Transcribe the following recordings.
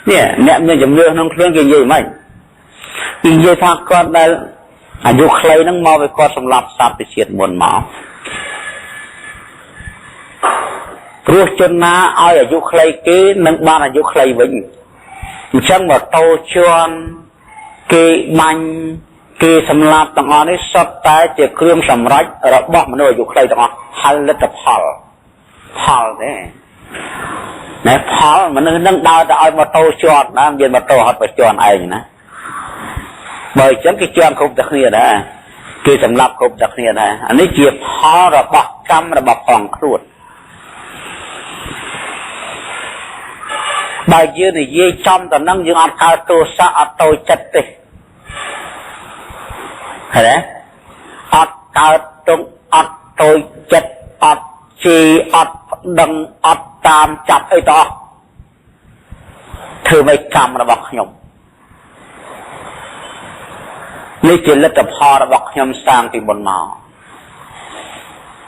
នេះអ្នកមានជំនឿក្នុងខ្លួនគេនិយាយមិនគេនិយាយថាគាត់ដែលអាយុខ្លីហ្នឹងមកពីគាត់សម្លាប់សត្វពីជាតិមុនមកព្រោះជនណាឲ្យអាយុខ្លីគេនឹងបានអាយុខ្លីវិញអញ្ចឹងម៉ូតូជន់គេបាញ់គេសម្លាប់ទាំងអស់នេះសុទ្ធតែជាគ្រឿងសម្រេចរបស់មនុស្សអាយុខ្លីទាំងអស់ហើយលទ្ធផលផលទេណែផលមនុស្សនឹងដើរទៅឲ្យម៉ូតូជាន់ណាមានម៉ូតូហត់ទៅជាន់ឯងណាបើអញ្ចឹងគេជាន់គ្រប់តែគ្នាដែរគេសម្លាប់គ្រប់តែគ្នាដែរអានេះជាផលរបស់កម្មរបស់ផងខ្លួនបើយើងនិយាយចំទៅនឹងយើងអត់កើតទោសៈអត់តូចចិត្តទេឃើញទេអត់កើតទុកអត់តូចចិត្តអត់ជេរអត់ប្តឹងអត់តាមចាប់អីតោះធ្វើមិនកម្មរបស់ខ្ញុំនេះជាលទ្ធផលរបស់ខ្ញុំសាងពីមុនមក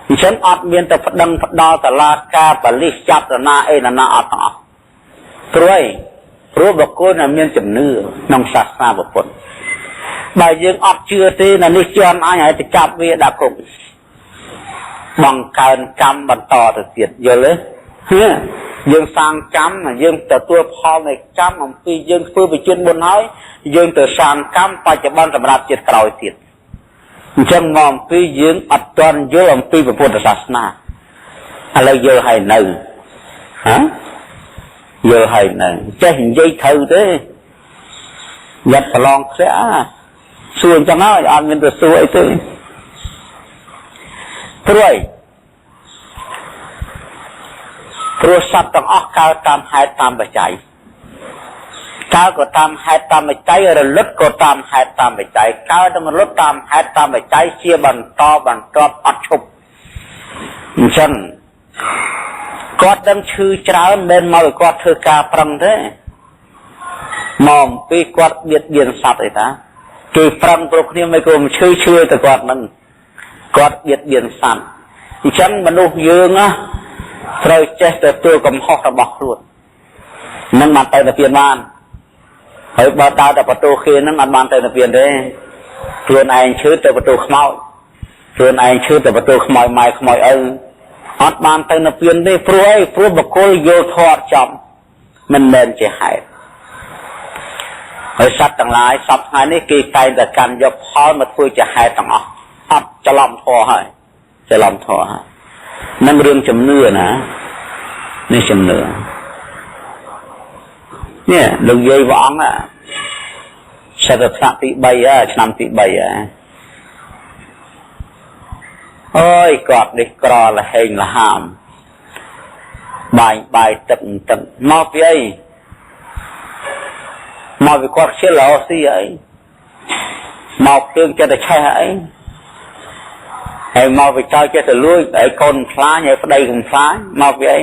អញ្ចឹងអត់មានទៅប្តឹងផ្ដាល់តឡាការបលិសចាប់តណាអីណាអត់ទាំងអស់ព្រោះអីព្រោះបុគ្គលដែលមានជំនឿក្នុងសាសនាពុទ្ធបើយើងអត់ជឿទេនៅនេះជន់អញឲ្យទៅចាប់វាដាក់គុកបង្កើនកម្មបន្តទៅទៀតយល់ទេយើងសាងកម្មយើងទទួលផលនៃកម្មអំពីយើងធ្វើវិជាតិមុនហើយយើងទៅសាងកម្មបច្ចុប្បន្នសម្រាប់ជាតិក្រោយទៀតអញ្ចឹងមកអំពីយើងអត់ទាន់យល់អំពីពុទ្ធសាសនាឥឡូវយល់ហើយនៅហ៎យល់ហើយនៅចេះនិយាយត្រូវទេយ៉ាត់ប្រឡងធ្លាក់សួរអញ្ចឹងហើយអត់មានទៅសួរអីទេព្រោះអីព្រោះសត្វទាំងអស់កើតតាមហេតុតាមបច្ច័យកើតក៏តាមហេតុតាមបច្ច័យរលត់ក៏តាមហេតុតាមបច្ច័យកើតនិងរលត់តាមហេតុតាមបច្ច័យជាបន្តបន្ទាប់អត់ឈប់អញ្ចឹងគាត់ដឹងឈឺច្រើនមិនមែនមកឲ្យគាត់ធ្វើការប្រឹងទេមកអំពីគាត់បៀតបៀនសត្វអីតាគេប្រឹងគ្រប់គ្នាមិនក៏មិនឈឺឈឺទៅគាត់នឹងគាត់បៀតបៀនសត្វអញ្ចឹងមនុស្សយើងណាត្រូវចេះទទួលកំហុសរបស់ខ្លួននឹងបានទៅនិព្វានបានហើយបើដើរតែបន្ទោគេនឹងអត់បានទៅនិព្វានទេខ្លួនឯងឈឺទៅបន្ទោខ្មោចខ្លួនឯងឈឺទៅបន្ទោខ្មោចម៉ែខ្មោចឪអត់បានទៅនិព្វានទេព្រោះអីព្រោះបុគ្គលយល់ធម៌ចំមិនមែនជាហេតុហើយសត្វទាំងឡាយសពថ្ងៃនេះគេតែងតែកាន់យកផលមកធ្វើជាហេតុទាំងអស់អត់ច្រឡំធម៌ហើយច្រឡំធម៌ហើយនឹងរឿងជំនឿណានេះជំនឿនេះលោកយាយព្រះអង្គសិតថ្នាក់ទី3ហើយឆ្នាំទី3ហើយអើយគាត់នេះក្រលហេងលហាមបាយបាយទឹកទឹកមកពីអីមកពីគាត់ខ្ជិលរកស៊ីអីមកភ្លើងចិត្តតែឆេះអីហើយមកពីចោលចិត្តទៅលួចហើយកូនខ្លាញហើយប្តីកំខ្លាញមកពីអី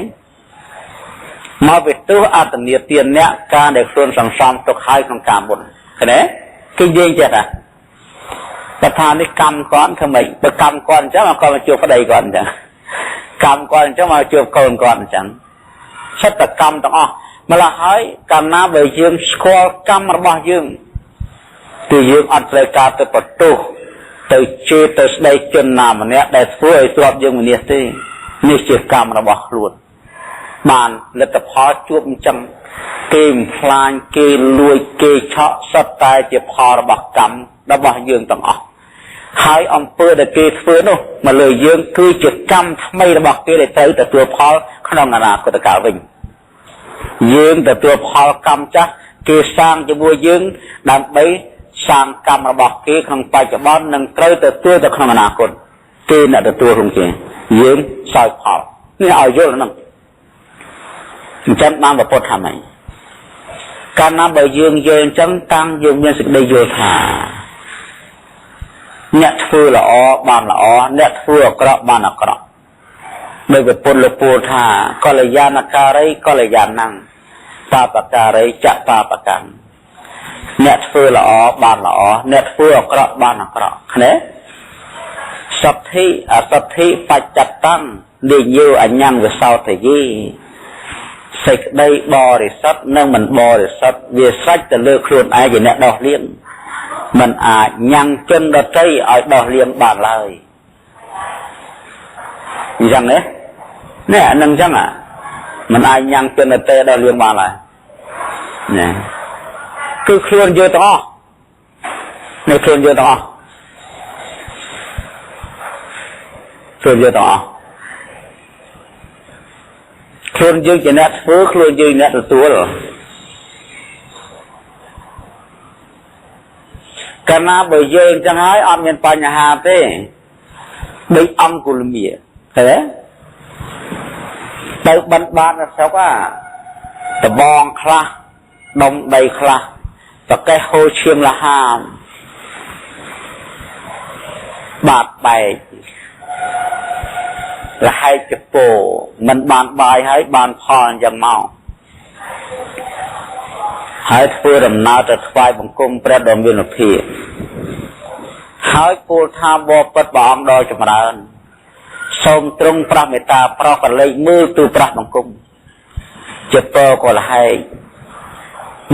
មកពីទោសអត្តនីទានៈការដែលខ្លួនសន្សំទុកហើយក្នុងកាមមុនឃើញទេគេនិយាយចេះតាថានេះកម្មគាត់ធ្វើម៉េចបើកម្មគាត់អញ្ចឹងគាត់មកជួបប្តីគាត់អញ្ចឹងកម្មគាត់អញ្ចឹងមកជួបកូនគាត់អញ្ចឹងសិតតែកម្មទាំងអស់ម្ល៉េះហើយកាលណាបើយើងស្គាល់កម្មរបស់យើងគឺយើងអត់ត្រូវការទៅបន្ទោសទៅជេរទៅស្ដីជនណាម្នាក់ដែលធ្វើឲ្យទ្រព្យយើងវិនាសទេនេះជាកម្មរបស់ខ្លួនបានលទ្ធផលជួបអញ្ចឹងគេបំផ្លាញគេលួចគេឆក់សុទ្ធតែជាផលរបស់កម្មរបស់យើងទាំងអស់ហើយអំពើដែលគេធ្វើនោះមកលើយើងគឺជាកម្មថ្មីរបស់គេដែលត្រូវទទួលផលក្នុងអនាគតកាលវិញយើងទទួលផលកម្មចាស់គេសាងជាមួយយើងដើម្បីសាងកម្មរបស់គេក្នុងបច្ចុប្បន្ននិងត្រូវទទួលទៅក្នុងអនាគតគេអ្នកទទួលក្នុងគេយើងសោយផលនេះឲ្យយល់ហ្នឹងអញ្ចឹងបានពុទ្ធថាម៉េចកាលណាបើយើងយល់អញ្ចឹងតាំងយើងមានសេចក្តីយល់ថាអ្នកធ្វើល្អបានល្អអ្នកធ្វើអាក្រក់បានអាក្រក់ដោយពុទ្ធលោកពោលថាកល្យាណការីកល្យាណੰបាបការីចបាបកម្មអ្នកធ្វើល្អបានល្អអ្នកធ្វើអាក្រក់បានអាក្រក់ឃើញទេសទ្ធិអសទ្ធិបច្ចតੰនិយោអញ្ញងវិសោទយេ សេចក្តីបរិសុទ្ធនិងមិនបរិសុទ្ធវាស្រេចទៅលើខ្លួនឯងជាអ្នកដោះលាងមិនអាចញ៉ាំងជនដទៃឲ្យដោះលាងបានឡើយអញ្ចឹងទេនេះអានឹងអញ្ចឹងមិនអាចញ៉ាំងជនដទៃដោះលាងបានឡើយណាគឺខ្លួនយើងទាំងអស់នេះខ្លួនយើងទាំងអស់ខ្លួនយើងទាំងអស់ខ្លួនយើងជាអ្នកធ្វើខ្លួនយើងអ្នកទទួលកាលណាបើយើងចឹងហើយអត់មានបញ្ហាទេដូចអង្គុលមាឃើញទេទៅបិណ្ឌបាតនៅស្រុកអាដបងខ្លះដុំដីខ្លះប្រកេះហូរឈាមលហាមបាតបែកលហែកចពោមិនបានបាយហើយបានផលអញ្ចឹងមកហើយធ្វើដំណើរទៅថ្វាយបង្គំព្រះដ៏មានភាពហើយពោលថាបបិទ្ធព្រះអង្គដ៏ចម្រើនសូមទ្រង់ប្រះមេត្តាប្រោះកលេចមើលទូប្រះបង្គំចពោក៏លហែក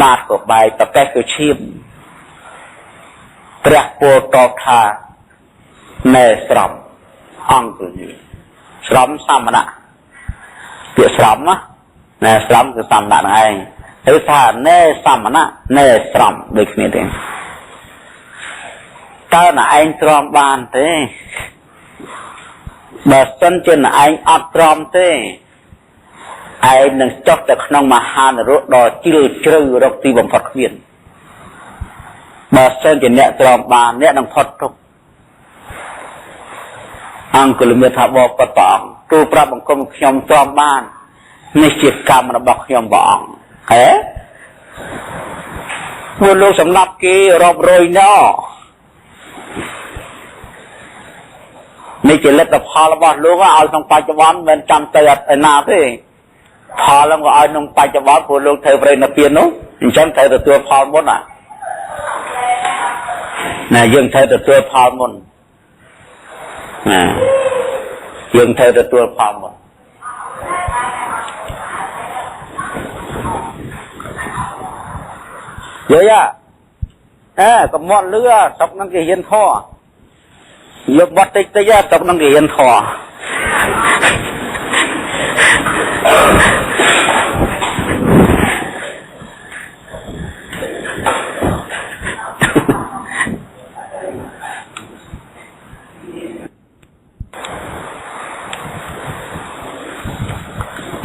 បាតក៏បែកប្រកេះក៏ឈាមព្រះពោលតបថាណែស្រំអង្គនេះស្រំសមណៈពាក្យស្រំណាណែស្រំគឺសមណៈហ្នឹងឯងឬថាណែសមណៈណែស្រំដូចគ្នាទេតើណែឯងទ្រាំបានទេបើសិនជាណែឯងអត់ទ្រាំទេឯងនឹងចុះទៅក្នុងមហានរកដ៏ជ្រាលជ្រៅរកទីបំផុតគ្មានបើសិនជាអ្នកទ្រាំបានអ្នកនឹងផុតទុក្ខអង្គលមេថាបបិទ្ធព្រះអង្គទូប្រាប់បង្គំខ្ញុំទ្រាំបាននេះជាកម្មរបស់ខ្ញុំព្រះអង្គហេពួកលោកសម្លាប់គេរាប់រយណោនេះជាលទ្ធផលរបស់លោកឲ្យក្នុងបច្ចុប្បន្នមិនចាំទៅឯណាទេផលហ្នឹងក៏ឲ្យក្នុងបច្ចុប្បន្នព្រោះលោកធ្វើប្រេណទាននោះអញ្ចឹងត្រូវទទួលផលមុនណាយើងត្រូវទទួលផលមុនណាយើងត្រូវទទួលផលមុនយាយអើកុំមាត់លឺស្រុកហ្នឹងគេរៀនធម៌យកបត់តិចតិចស្រុកហ្នឹងគេរៀនធម៌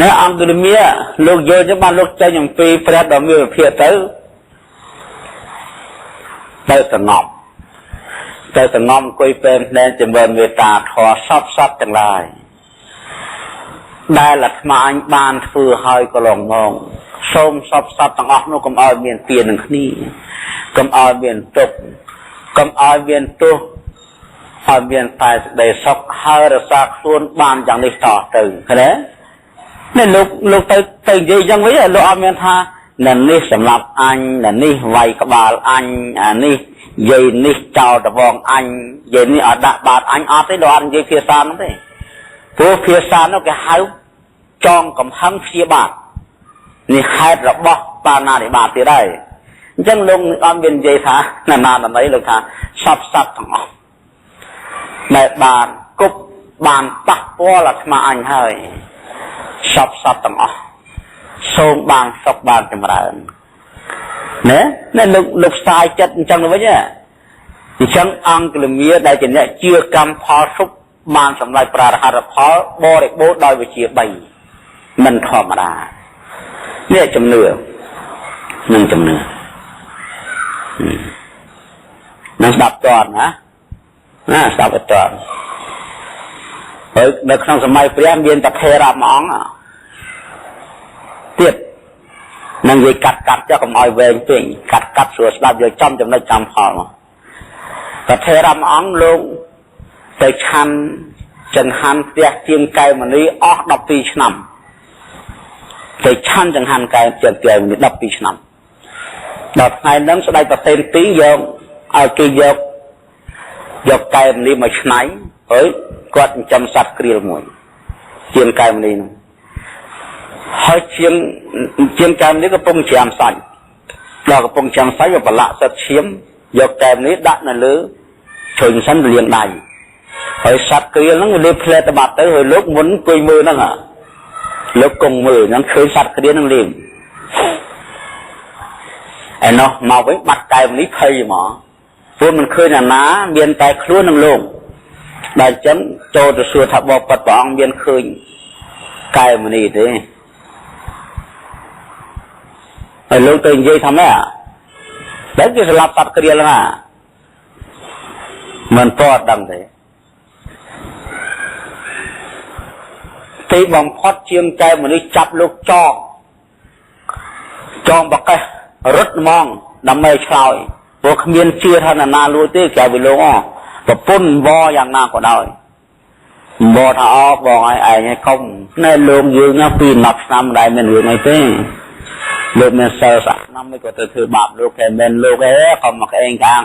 នៅអង្គលមាលោកយល់ចឹងបានលោកចេញអំពីព្រះដ៏មានវិភាកទៅទៅសងំទៅសងំអង្គុយពេនភ្នែនជំរឿនមេត្តាធម៌សពសពទាំងឡាយដែលអាត្មាអញបានធ្វើហើយកន្លងមកសូមសពសពទាំងអស់នោះកុំឲ្យមានពៀននឹងគ្នាកុំឲ្យមានទុក្ខកុំឲ្យមានទោសឲ្យមានតែសេចក្តីសុខហើយរក្សាខ្លួនបានយ៉ាងនេះតទៅឃើញទេនេះលោកទៅនិយាយយ៉ាងវិញលោកអត់មានថានៅនេះសម្រាប់អញនៅនេះវាយក្បាលអញអានេះយាយនេះចោលដបងអញយាយនេះអត់ដាក់បាតអញអត់ទេលោកអត់និយាយភាសាហ្នឹងទេព្រោះភាសានោះគេហៅចងកំហឹងព្យាបាទនេះហេតុរបស់បាណានិបាតទៀតហើយអញ្ចឹងលោកអត់មាននិយាយថាណាណាដើម្បីលោកថាសពសពទាំងអស់ដែលបានគប់បានប៉ះពាល់អាត្មាអញហើយសពសពទាំងអស់សូមបានសុខបានចម្រើនណានេះលោកផ្សាយចិត្តអញ្ចឹងទៅវិញអញ្ចឹងអង្គលមាដែលជាអ្នកជឿកម្មផលសុខបានសម្រេចប្រារហត្ថផលបរិបូរណ៍ដោយវិជា3មិនធម្មតានេះជំនឿនឹងជំនឿនឹងស្ដាប់តន់ណាណាស្ដាប់តន់ហើយនៅក្នុងសម័យព្រះមានតថេរៈមួយអង្គទៀតនឹងនិយាយកាត់កាត់ចុះកុំឲ្យវែងពេកកាត់កាត់ស្រួលស្ដាប់យកចំចំណុចចំផលមកតថេរៈមួយអង្គលោកទៅឆាន់ចង្ហាន់ផ្ទះជាងកែវមณีអស់12ឆ្នាំទៅឆាន់ចង្ហាន់កែវជាងកែវមณี12ឆ្នាំដល់ថ្ងៃហ្នឹងស្ដេចប្រសេនទីយកឲ្យគេយកកែវមณีមកឆ្នៃហើយគាត់ចិញ្ចឹមសត្វក្រៀលមួយជាងកែវមณีហ្នឹង ហើយជាងជាងកែមនេះកំពុងច្រាមសាច់ដល់កំពុងច្រាមសាច់វាប្រឡាក់សិតឈាមយកកែមនេះដាក់នៅលើជ្រុញសិនលាងដៃហើយសត្វគ្រៀលហ្នឹងវាលេបផ្លែតបាត់ទៅហើយលោកមុនអង្គុយមើលហ្នឹងលោកគង់មើលហ្នឹងឃើញសត្វគ្រៀលហ្នឹងលេបឯនោះមកវិញបាត់កែមនេះភ័យហ្មងព្រោះមិនឃើញអាណាមានតែខ្លួននឹងលោកដល់អញ្ចឹងចូលទៅសួរថាបបិទ្ធព្រះអង្គមានឃើញកែមនេះទេហើយលោកទៅនិយាយថាម៉េចដែលគេស្លាប់សត្វគ្រៀលហ្នឹងមិនតអត់ដឹងទេទីបំផុតជាងកែមនេះចាប់លោកចងចងបកេះរត់ហ្មងដើម្បីឆ្លើយព្រោះគ្មានជឿថាណានាលួចទេក្រៅពីលោកអប្រពន្ធវយ៉ាងណាក៏ដោយបថាអបងឲ្យឯងឲ្យកុំណែលោកយើងណាពី10ឆ្នាំមិនដែលមានរឿងអីទេលោកមានសិលស្អាតណាស់មិនក៏ទៅធ្វើបាបលោកតែមិនលោកអេកុំមកឯងកាង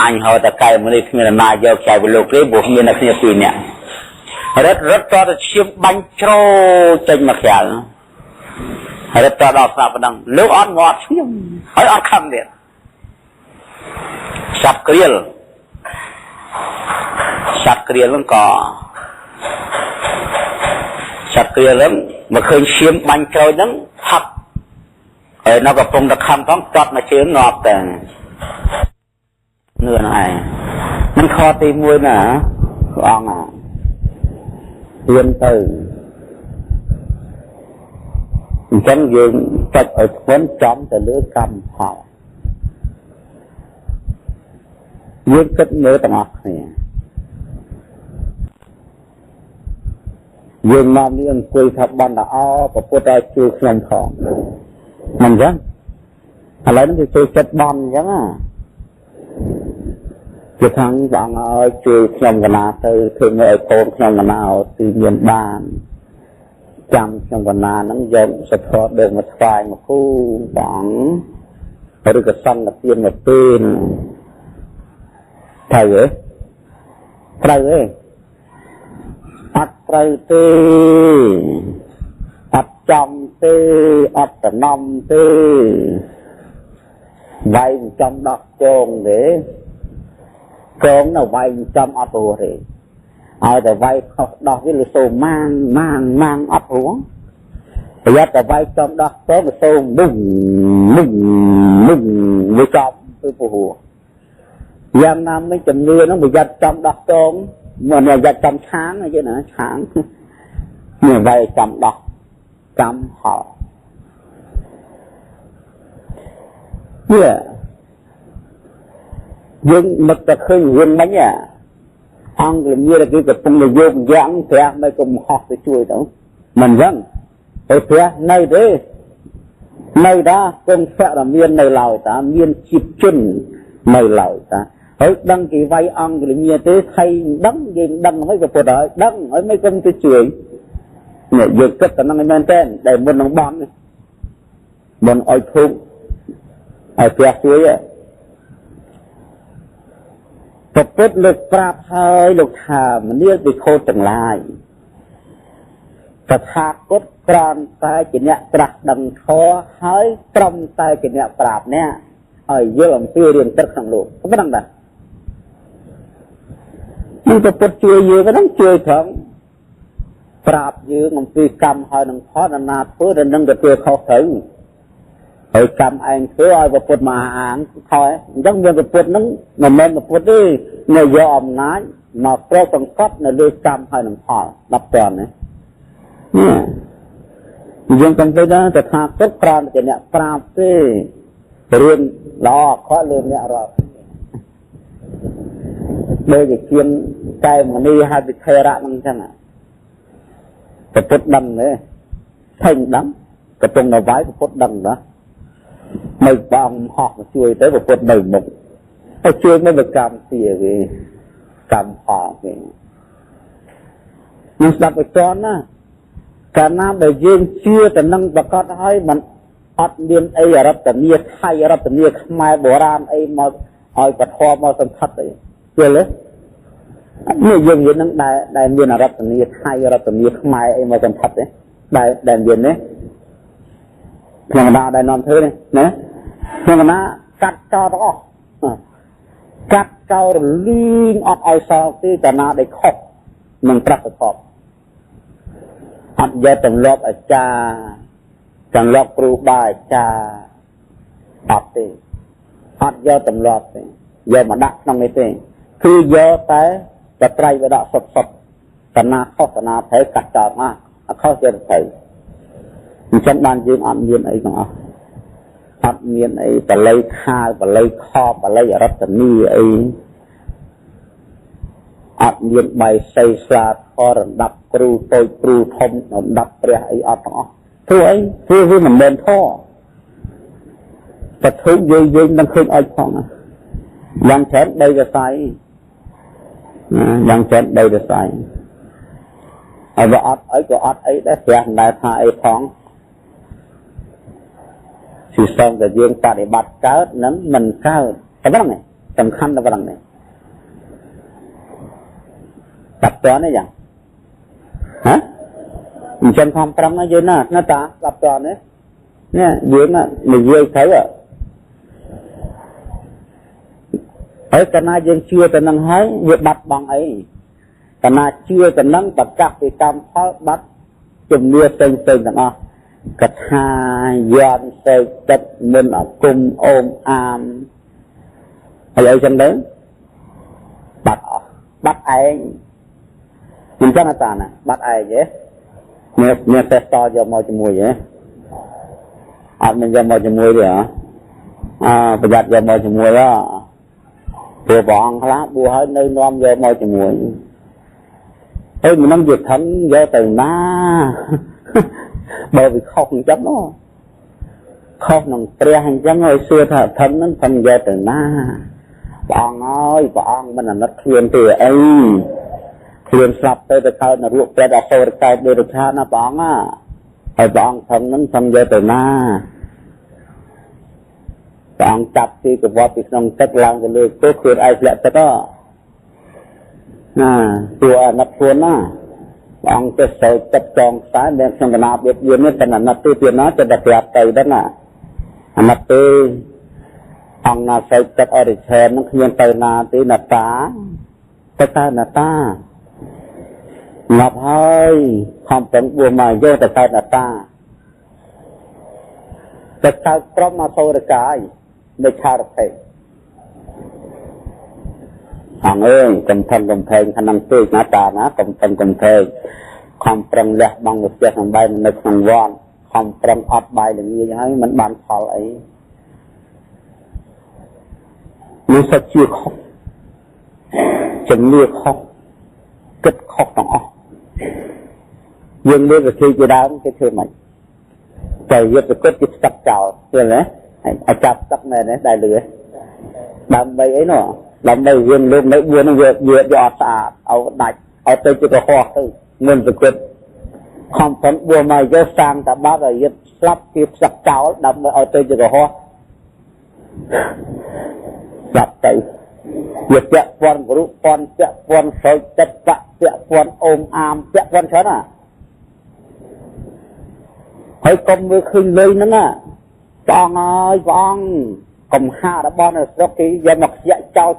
អញហៅតែកែមនេះគ្មានណាយកចៅពីលោកទេព្រោះមានតែគ្នាពីរនាក់រត់រត់តទៅឈាមបាញ់ជ្រោចេញមកក្រៅរត់តដល់ស្រាប់ប៉ុណ្ណឹងលោកអត់ងាត់ឈាមហើយអត់ខឹងទៀតសត្វគ្រៀលសត្វគ្រៀលហ្នឹងក៏សត្វគ្រៀលហ្នឹងមកឃើញឈាមបាញ់ជ្រោយហ្នឹងផឹកហើយនៅកំពុងតែខំផងកាត់មកជើងងាប់តែនឿនឯងមិនខទី1ណាព្រះអង្គហ៊ានទៅអញ្ចឹងយើងចុចឲ្យធ្ងន់ចំទៅលើកម្មផលយើងគិតមើលទាំងអស់គ្នាយើងមកនេះអង្គុយថាបណ្ដាអពពុទ្ធឲ្យជួយខ្ញុំផងមិនអញ្ចឹងឥឡូវនេះគេជួយចិត្តបន់អញ្ចឹងណាជាខាងព្រះអង្គឲ្យជួយខ្ញុំកណាទៅធ្វើមើលឲ្យកូនខ្ញុំកណាឲ្យទីមានបានចាំខ្ញុំកណាហ្នឹងយកសធរដើមមកថ្វាយមកគូព្រះអង្គឬក៏សង្ឃទានមកពេលត្រូវទេត្រូវទេអត់ត្រូវទេអត់ចំទេអត់តំណទេវាយចំដោះជងទេកងនៅវាយចំអត់ព្រោះទេឲ្យតែវាយខុសដោះវាលសូម៉ាងម៉ាងម៉ាងអត់ព្រោះប្រយ័ត្នតែវាយចំដោះទៅវាសូមុំមុំមុំវាចំទៅព្រោះយ៉ាងណាមិនជំនឿហ្នឹងប្រយ័ត្នចំដោះតងមិនប្រយ័ត្នចំឆាងអីទេណាឆាងនេះវាយចំដោះកម្មផលនេះយើងនឹកតែឃើញរឿងមិញអង្គលមានគេកំពុងតែយកយ៉ាងព្រះមិនកុំហោះទៅជួយទៅមិនអញ្ចឹងហើយព្រះនៅទេនៅតាគង់សរមាននៅឡើយតាមានជីពជននៅឡើយតាហើយដឹងគេវាយអង្គលមានទេថៃដឹងយើងដឹងហើយក៏ពុតហើយដឹងហើយមិនគុំទៅជួយនេះយើងគិតតែនឹងមែនតើដែលមុននឹងបន់មុនឲ្យធូបឲ្យព្រះជួយពពុទ្ធលោកប្រាប់ហើយលោកថាមនាលភិក្ខុទាំងឡាយតថាគតគ្រាន់តែជាអ្នកត្រាស់ដឹងធម៌ហើយត្រឹមតែជាអ្នកប្រាប់អ្នកឲ្យយល់អំពីរឿងទឹកក្នុងលោកប៉ុណ្ណឹងដែរនេះពពុទ្ធជួយយើងហ្នឹងជួយត្រង់ប្រាប់យើងអំពីកម្មហើយនឹងផលដល់ណាធ្វើដល់នឹងទទួលខុសត្រូវហើយកម្មឯងធ្វើឲ្យពពុទ្ធមកអាងខុសអញ្ចឹងមានពពុទ្ធហ្នឹងមិនមែនពពុទ្ធទេនៅយកអំណាចមកប្រសង្កត់នៅលើកម្មហើយនឹងផល10ពាន់នេះយើងកំពុងតែតថាគតប្រាំជាអ្នកប្រាប់ទេរឿងល្អអក្រក់លើអ្នករាល់ដូចជាជាងកែមនីហើយវិធេរៈហ្នឹងអញ្ចឹងពពុទ្ធដឹងទេថេងដឹងកំពុងនៅវាយពពុទ្ធដឹងណានៅបងហោះមកជួយទៅពពុទ្ធនៅមុខហើយជួយនៅកម្មទាគេកម្មផលគេនឹងស្ដាប់ឲ្យតន់ណាកាលណាបើយើងជឿទៅនឹងប្រកបហើយมันអត់មានអីអរតនីថៃអរតនីខ្មែរបុរាណអីមកឲ្យពធមកសន្ធិដ្ឋអីយល់ទេនេះយើងនិយាយនឹងដែលមានអរតនីថៃអរតនីខ្មែរអីមកសន្ធិដ្ឋទេដែលមាននេះ ខ្ញុំកណាដែលនាំធ្វើនេះណាខ្ញុំកណាកាត់ចោលទាំងអស់កាត់ចោលរលីងអត់ឲ្យសល់ទេតាណាដែលខុសនឹងប្រតិភពអត់យកទម្លាប់អាចារ្យទម្លាប់គ្រូបាអាចារ្យអត់ទេអត់យកទម្លាប់ទេយកមកដាក់ក្នុងនេះទេគឺយកតែបត្រៃវដសុតសុតតណាខុសតណាត្រូវកាត់ចោលមកអខុសយកទៅអញ្ចឹងបានយើងអត់មានអីទាំងអស់អត់មានអីបល័យខាលបល័យខបល័យអរតនីអីអត់មានបាយសីស្លាធររំដាប់គ្រូតូចគ្រូធំរំដាប់ព្រះអីអត់ទាំងអស់ព្រោះអីព្រោះវាមិនមែនធម៌បធុយើងយើងមិនឃើញអុចផងយ៉ាងច្រើនដីសរសៃយ៉ាងច្រើនដីសរសៃហើយបើអត់អីក៏អត់អីដែរព្រះមិនដែលថាអីផងស៊ីសងតែយើងបដិបត្តិកើតនិងមិនកើតតែប៉ុណ្្នឹងសំខាន់តែប៉ុណ្្នឹងតាប់តនេះយ៉ាងហ៎អញ្ចឹងខំប្រឹងយើងណាណាតាស្ដាប់តនេះនេះយើងនិយាយទៅហើយកាលណាយើងជឿទៅនឹងហើយវាបាត់បង់អីកាលណាជឿទៅនឹងប្រកាសពីកម្មផលបាត់ជំនឿផ្សេងផ្សេងទាំងអស់កថាយន្តសេកទឹកមិនអគុំអូមអាមហើយអីចឹងទៅបាត់អស់បាត់ឯងមិនចឹងអតាណាបាត់ឯងទេមានសេះតយកមកជាមួយទេអត់មានយកមកជាមួយទេហ៎អើប្រយ័ត្នយកមកជាមួយហ៎ព្រោះព្រះអង្គខ្លះបួសហើយនៅនាំយកមកជាមួយហើយមិននឹងវាថឹងយកទៅណាបើវាខុសអញ្ចឹងខុសនឹងព្រះអញ្ចឹងឲ្យសួរថាថឹងហ្នឹងថឹងយកទៅណាព្រះអង្គអើយព្រះអង្គមិនអាណិតខ្លួនទេអីខ្លួនស្លាប់ទៅទៅកើតនរកប្រេតអសុរកាយដេរឆានណាព្រះអង្គហើយព្រះអង្គថឹងហ្នឹងថឹងយកទៅណាព្រះអង្គចាប់ទីកវត្តពីក្នុងទឹកឡើងទៅលើគោខ្លួនឯងធ្លាក់ទឹកណាព្រោះអាណិតខ្លួនណាព្រះអង្គទៅសោយទឹកចងខ្សែមានក្នុងកណាបៀតបៀននេះតែអាណិតទេទៀតណាចិត្តតែប្រាប់ទៅដល់ណាអាណិតទេអង្គណាសោយទឹកអរិឆេនហ្នឹងគ្មានទៅណាទេណាតាទៅតើណាតាងាប់ហើយខំប្រឹងបួសមកយកទៅកើតណាតាទៅកើតក្រុមអសុរកាយនៅឆារថេអង្គអើយកុំថឹងកំផែងក្នុងពេកណាតាណាកុំថឹងកំផែងខំប្រឹងលះបង់វិទ្យាសំបែងនៅក្នុងវត្តខំប្រឹងអត់បាយល្ងាចហើយមិនបានផលអីនេះសុទ្ធជាខុសជំនឿខុសគិតខុសទាំងអស់យើងមើលវិធីជាដើមគេធ្វើម៉េចតែយុទ្ធគុតគេស្ទឹកចោលឃើញទេឲ្យចាប់ស្ទឹកមែនទេដែលលឺដើម្បីអីនោះដើម្បីយើងលើកនៅ4ហ្នឹងវាវាអត់ស្អាតឲ្យដាច់ឲ្យទៅជាកុហកទៅមិនសគុតខំប្រឹងបួសមកយកសាងតាបាបឲ្យយឹតស្លាប់គេផ្សឹកចោលដើម្បីឲ្យទៅជាកុហកស្លាប់ទៅវាពាក់ព័ន្ធរូបព័ន្ធពាក់ព័ន្ធសោចចិត្តពាក់ព័ន្ធអូមអាមពាក់ព័ន្ធច្រើនណាហើយកុំមើលឃើញលុយហ្នឹងណាព្រះអង្គអើយព្រះអង្គកំហារបស់នៅស្រុកគេយកមកខ្ជាក់ចោល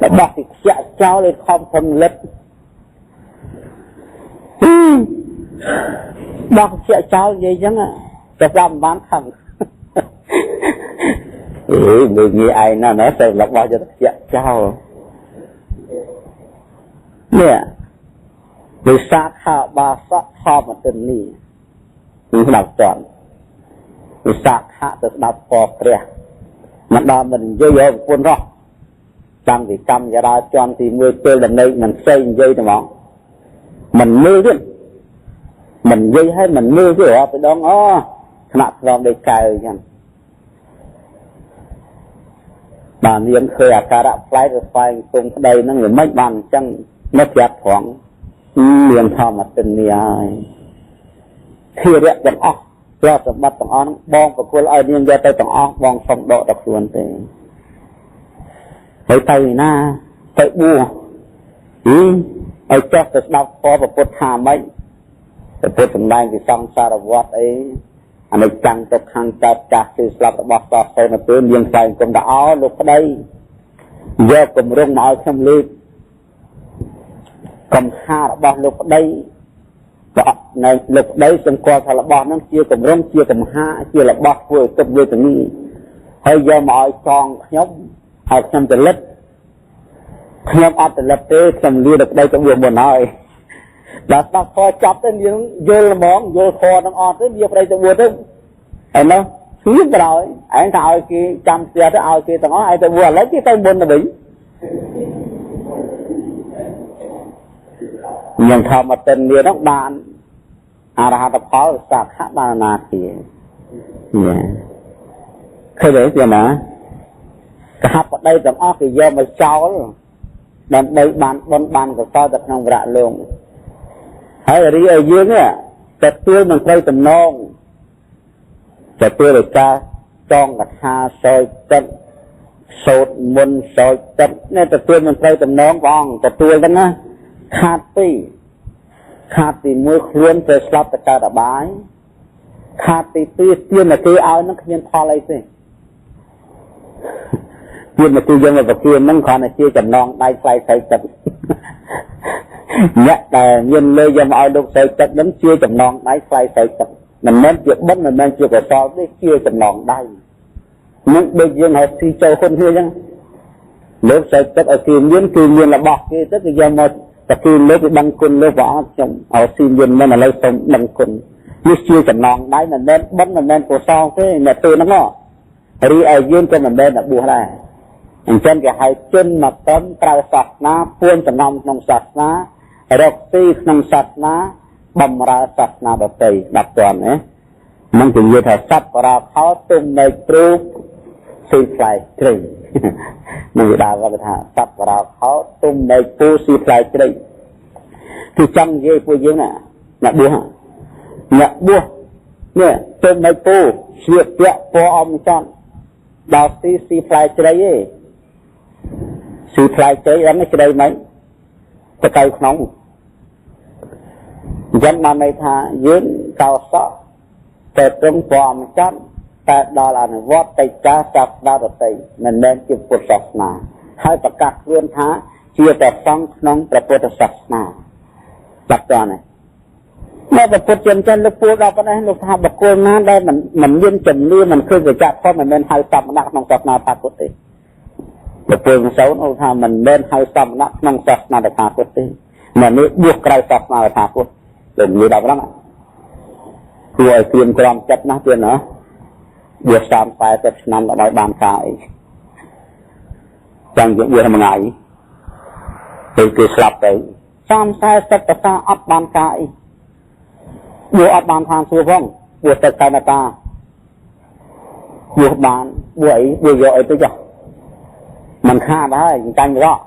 របស់គេខ្ជាក់ចោលឲ្យខំផលិតរបស់ខ្ជាក់ចោលនិយាយចឹងតែស្ដាប់មិនបានខឹងអេមើលងាយឯងណាស់ណាទៅរបស់យកខ្ជាក់ចោលនេះវិសាខាបាសកធម្មទិនីនឹងស្ដាប់តន់វិសាខៈទៅស្ដាប់ពរព្រះមិនដល់មិននិយាយឲ្យប្រពន្ធរស់តាំងពីកម្មចរាចរណ៍ទី1ពេលដំណេកមិនផ្សេងនិយាយតែហ្មងមិនមើលទៀតមិននិយាយឲ្យមិនមើលទៀតរាប់ពីដងអូថ្នាក់ស្លងដូចកែវអញ្ចឹងបាទនាងឃើញអាការៈប្លែកទៅស្វែងគុំប្តីហ្នឹងវាមិនបានអញ្ចឹងនៅប្រាប់ត្រង់មានធម្មទិនីហើយធិរៈទាំងអស់ទ្រព្យសម្បត្តិទាំងអស់ហ្នឹងបងប្រគល់ឲ្យនាងយកទៅទាំងអស់បងសុំដកដល់ខ្លួនទេហើយទៅណាទៅបួសឲ្យចុះទៅស្ដាប់ពរពុទ្ធថាម៉េច ពុទ្ធសម្ដែងពីសង្សារវដ្តអីអនិច្ចំទុក្ខំកើតចាស់គឺស្លាប់របស់សោះទៅនៅពេលនាងខ្លែងគុំថាអោលោកប្តីយកគម្រងមកឲ្យខ្ញុំលើកកំហារបស់លោកប្តីនៅលោកប្តីសម្គាល់ថារបស់ហ្នឹងជាគម្រងជាកំហាជារបស់ធ្វើឲ្យទុកវេទនាហើយយកមកឲ្យចងខ្ញុំឲ្យខ្ញុំចលិតខ្ញុំអត់ចលិតទេខ្ញុំលាលោកប្តីទៅវាមុនហើយដល់ស្ដាប់ធម៌ចប់ទៅយើងយល់ហ្មងយល់ធម៌ទាំងអស់ទៅវាប្តីទៅបួសទៅឯនោះស្ងៀមក្រោយឯងថាឲ្យគេចាំផ្ទះទៅឲ្យគេទាំងអស់ឯងទៅបួសឥឡូវគេទៅមុនទៅវិញញ៉ាំធម្មតិននេះនោះបានអរហត្តផលសាខបានណាគាឃើញទេណាកហបតីទាំងអស់គេយកមកចោលដើម្បីបានបុណ្យបានកុសលទៅក្នុងវរៈលោកហើយរីឲ្យយើងទទួលមិនត្រូវតំណងទទួលដោយការចងកថាសោយទឹកសូត្រមុនសោយទឹកនេះទទួលមិនត្រូវតំណងបងទទួលហ្នឹងណាខាតពីរខាតទី1ខ្លួនទៅស្លាប់ទៅកើតអបាយខាតទី2ទានគេឲ្យហ្នឹងគ្មានផលអីទេទានគេយើងមកប្រគៀនហ្នឹងគ្រាន់តែជាចំណងដៃថ្លៃស្អីទឹកអ្នកដែលមានលើយកមកឲ្យលោកស្រីទឹកហ្នឹងជាចំណងដៃថ្លៃស្រីទឹកមិនមែនជាបុណ្យមិនមែនជាកុសលទេជាចំណងដៃនឹងដូចយើងឲ្យស៊ីចូលហ៊ុនគ្នាអញ្ចឹងលោកស្រីទឹកឲ្យគេមានគឺមានរបស់គេទៅគេយកមកតែគេលើកដឹងគុណលើព្រះអង្គខ្ញុំឲ្យស៊ីមានមិនឥឡូវសូមដឹងគុណនេះជាចំណងដៃមិនមែនបុណ្យមិនមែនកុសលទេអ្នកទៅហ្នឹងរីឯយើងក៏មិនមែនតែបួសដែរអញ្ចឹងគេហៅជនមកតំក្រៅសាសនាពួនចំណំក្នុងសាសនារកទីក្នុងសាសនាបំរើសាសនាដទៃដល់ទាន់ណានឹងនិយាយថាសត្វរាខោទុំនៃគ្រូស៊ីផ្លែជ្រៃនឹងវាដើរគាត់ថាសត្វរាខោទុំនៃពូស៊ីផ្លែជ្រៃគឺចង់និយាយពួកយើងណាអ្នកបួសអ្នកបួសនេះទុំនៃពូស្លៀកពាក់ពណ៌អមចន់ដល់ស៊ីស៊ីផ្លែជ្រៃឯងស៊ីផ្លែជ្រៃអត់ជ្រៃមិនទៅកៅក្នុងអញ្ចឹងបានន័យថាយើងកោសក់តែត្រង់ពំចត់តែដល់អនុវត្តកិច្ចការសាសនាដទៃមិនមែនជាពុទ្ធសាសនាហើយប្រកាសខ្លួនថាជាព្រះសង្ឃក្នុងព្រះពុទ្ធសាសនាបាត់តនេះមកព្រះពុទ្ធជាម្ចាស់លោកពូលដល់ប៉ុណ្ណេះលោកថាបុគ្គលណាដែលមិនមានជំនឿមិនឃើញសច្ចធម៌មិនមែនហៅសមណៈក្នុងសាសនាតាពុទ្ធទេបុគ្គលសោនលោកថាមិនមែនហៅសមណៈក្នុងសាសនាតាពុទ្ធទេមិននេះបួសក្រៅសាសនាតាពុទ្ធលោកនិយាយដល់ហ្នឹងគួរឲ្យត្រៀមក្រំចិត្តណាស់ទៀតណាបួស30 40ឆ្នាំដល់បានការអីចង់យើងបួសមួយថ្ងៃពេលគេស្លាប់ទៅ30 40ប្រសាអត់បានការអីបួសអត់បានឋានសួគ៌ផងបួសទៅកណ្ដាបួសបានបួសអីបួសយកអីទៅចុះមិនខាតហើយចាញ់រក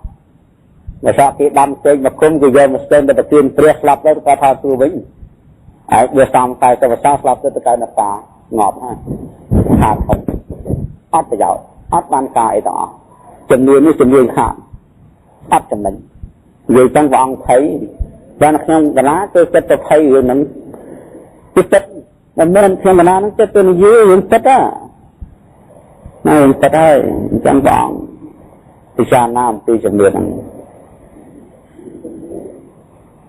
បើសាគេដាំចេញមកគុំគេយកមកស្ទើរទៅប្រទានព្រះស្លាប់ទៅគាត់ថាសួរវិញហើយបួស30 40ប្រសាស្លាប់ទៅទៅកណ្ដាងាប់ហើយខាតអត់ប្រយោជន៍អត់បានការអីទាំងអស់ជំនឿនេះជំនឿខាតអត់ចំណេញនិយាយចឹងព្រះអង្គភ័យបានខ្ញុំកណាទៅចិត្តទៅភ័យរឿងហ្នឹងគឺចិត្តមិនមែនខ្ញុំកណាហ្នឹងចិត្តទៅនិយាយរឿងចិត្តណារឿងចិត្តហើយអញ្ចឹងព្រះអង្គពិចារណាអំពីជំនឿហ្នឹង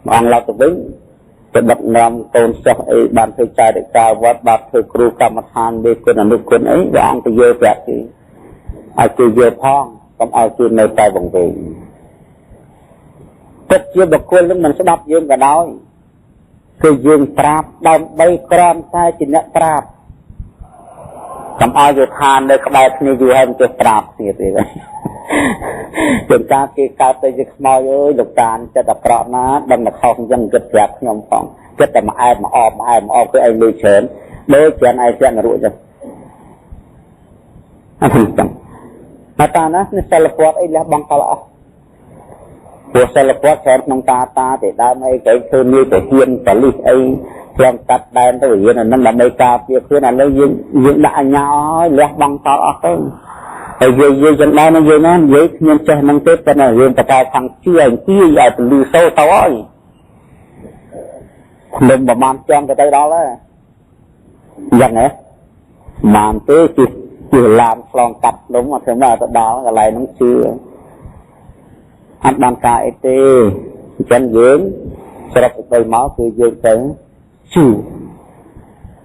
ព្រះអង្គឡើងទៅវិញទៅដឹកនាំកូនសិស្សអីបានធ្វើចែកការវត្តបានធ្វើគ្រូកម្មដ្ឋានមេគុណអនុគុណអីព្រះអង្គទៅយល់ប្រាប់គេឲ្យគេយល់ផងកុំឲ្យគេនៅតែវង្វេងពិតជាបុគ្គលនឹងមិនស្ដាប់យើងក៏ដោយគឺយើងប្រាប់ដើម្បីក្រំតែជាអ្នកប្រាប់កុំឲ្យវាថានៅក្បែរគ្នាយូរហើយមិនចេះប្រាប់គ្នាទេជាងការគេកើតទៅជាខ្មោចអើយលោកតានចិត្តអាក្រក់ណាដឹងតែខុសអញ្ចឹងគិតប្រាប់ខ្ញុំផងគិតតែមកអែបមកអបមកអែបមកអបគឺឯងលុយច្រើនដូចច្រើនឯងច្រើនរួចចឹងអត់ចឹងមកតាណានេះសិលពតអីលះបង់កលអស់ព្រោះសិលពតច្រើនក្នុងតាតាទេដើមអីគេធ្វើនាយទៅហ៊ានបលិសអីឆ្លងកាត់ដែនទៅរៀនអានឹងដើម្បីការពារខ្លួនឥឡូវយើងដាក់អញ្ញាឲ្យលះបង់កលអស់ទៅហើយយើងចឹងដែរនឹងយើងណានិយាយគ្មានចេះនឹងទេប៉ុន្តែយើងបកកែខាងជឿឲ្យជឿឲ្យពលឺសូទៅហើយ ភ្នំប្រហែលជាន់ក៏ទៅដល់ដែរអញ្ចឹងហ៎បានទេជិះជិះឡានឆ្លងកាត់ភ្នំអត់ធ្វើមកទៅដល់កន្លែងហ្នឹងជឿអត់បានការអីទេអញ្ចឹងយើងស្រុកទៅមកគឺយើងទៅជឿ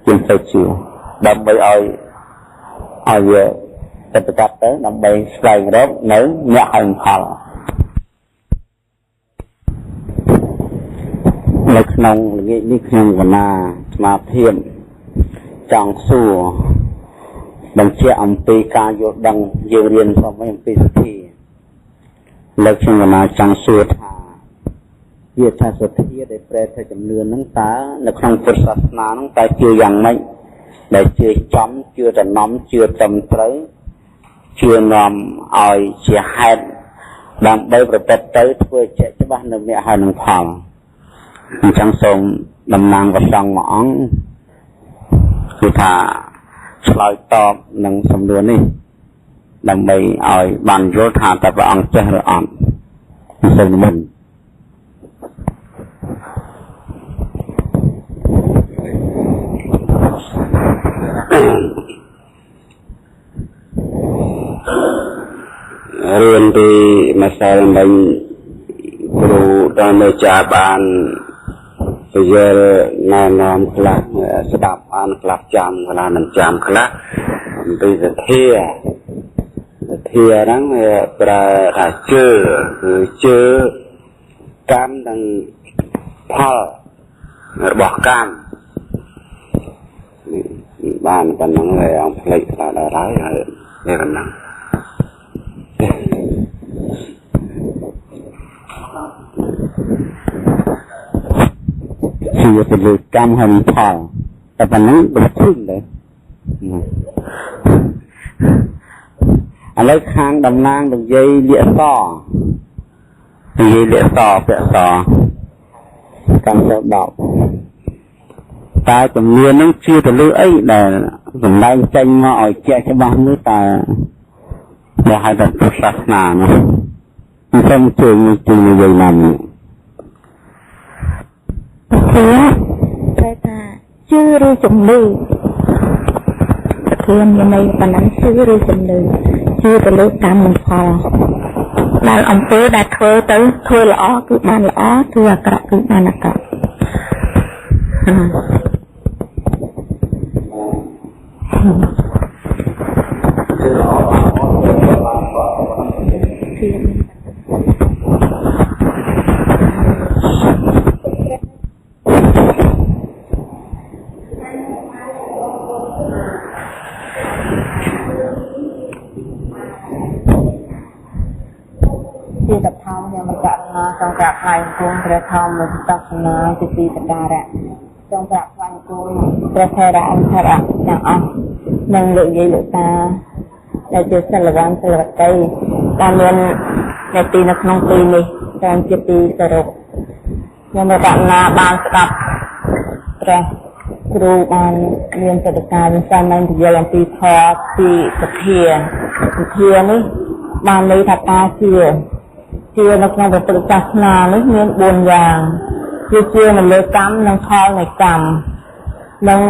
យើងទៅជឿដើម្បីឲ្យឲ្យវាប្រតិបត្តិទៅដើម្បីស្វែងរកនៅអ្នកឲ្យផលនៅក្នុងល្ងាចនេះខ្ញុំកណាស្មាធិចង់សួរបញ្ជាក់អំពីការយល់ដឹងយើងរៀនសូមអំពីសទ្ធាលើខ្ញុំកណាចង់សួរថាវាថាសទ្ធាដែលប្រែថាជំនឿហ្នឹងតើនៅក្នុងពុទ្ធសាសនាហ្នឹងតើជឿយ៉ាងម៉េចដែលជឿចំជឿតំណំជឿត្រឹមត្រូវជឿនាំឲ្យជាហេតុដើម្បីប្រព្រឹត្តទៅធ្វើជាក់ច្បាស់នៅមគ្គហើយនឹងផលអញ្ចឹងសូមតំណាងព្រះសង្ឃមួយអង្គគឺថាឆ្លើយតបនឹងសំណួរនេះដើម្បីឲ្យបានយល់ថាតើព្រះអង្គចេះឬអត់សូមនិមន្ត រៀនពីម្សិលមិញគ្រូដល់នៅចាបានពយល់ណែនាំខ្លះស្ដាប់បានខ្លះចាំខ្លះមិនចាំខ្លះអំពីសទ្ធាសទ្ធាហ្នឹងវាប្រើថាជឿគឺជឿកម្មនិងផលរបស់កម្មបានប៉ុណ្ណឹងហើយអង្គផ្លេចខ្លះដល់ហើយហើយនេះប៉ុណ្ណឹង ជឿទៅលើកម្មហើយនឹងផលតែប៉ុណ្ណឹងវាធឹងដែរឥឡូវខាងតំណាងនិយាយលាកសនិយាយលាកសពាក់សកម្មទៅ10តើជំនឿនឹងជឿទៅលើអីដែលសម្ដែងចេញមកឲ្យជាក់ច្បាស់នោះតើដែលហៅថាពុទ្ធសាសនានោះសូមជួយជួយនិយាយណាំ សទ្ធាប្រែថាជឿឬជំនឿសទ្ធាមានន័យប៉ុណ្ណឹងជឿឬជំនឿជឿទៅលើកម្មនិងផលដែលអំពើដែលធ្វើទៅធ្វើល្អគឺបានល្អធ្វើអាក្រក់គឺបានអាក្រក់ ជាបឋមខ្ញុំករុណាសូមក្រាបថ្វាយបង្គំព្រះធម្មសាសនាជាទីសក្ការៈសូមក្រាបថ្វាយបង្គំព្រះថេរៈអង្គថេរៈទាំងអស់និងលោកយាយលោកតាដែលជាសិលវន្តសិលវតីដែលមាននៅទីនៅក្នុងទីនេះសូមជាទីគោរពខ្ញុំករុណាបានស្ដាប់ព្រះគ្រូបានមានកិច្ចការវិសាមញ្ញយល់អំពីធម៌ពីសទ្ធាសទ្ធានេះបានន័យថាការជឿជឿនៅក្នុងពុទ្ធសាសនានេះមាន4យ៉ាងគឺជឿនៅលើកម្មនិងផលនៃកម្មនិង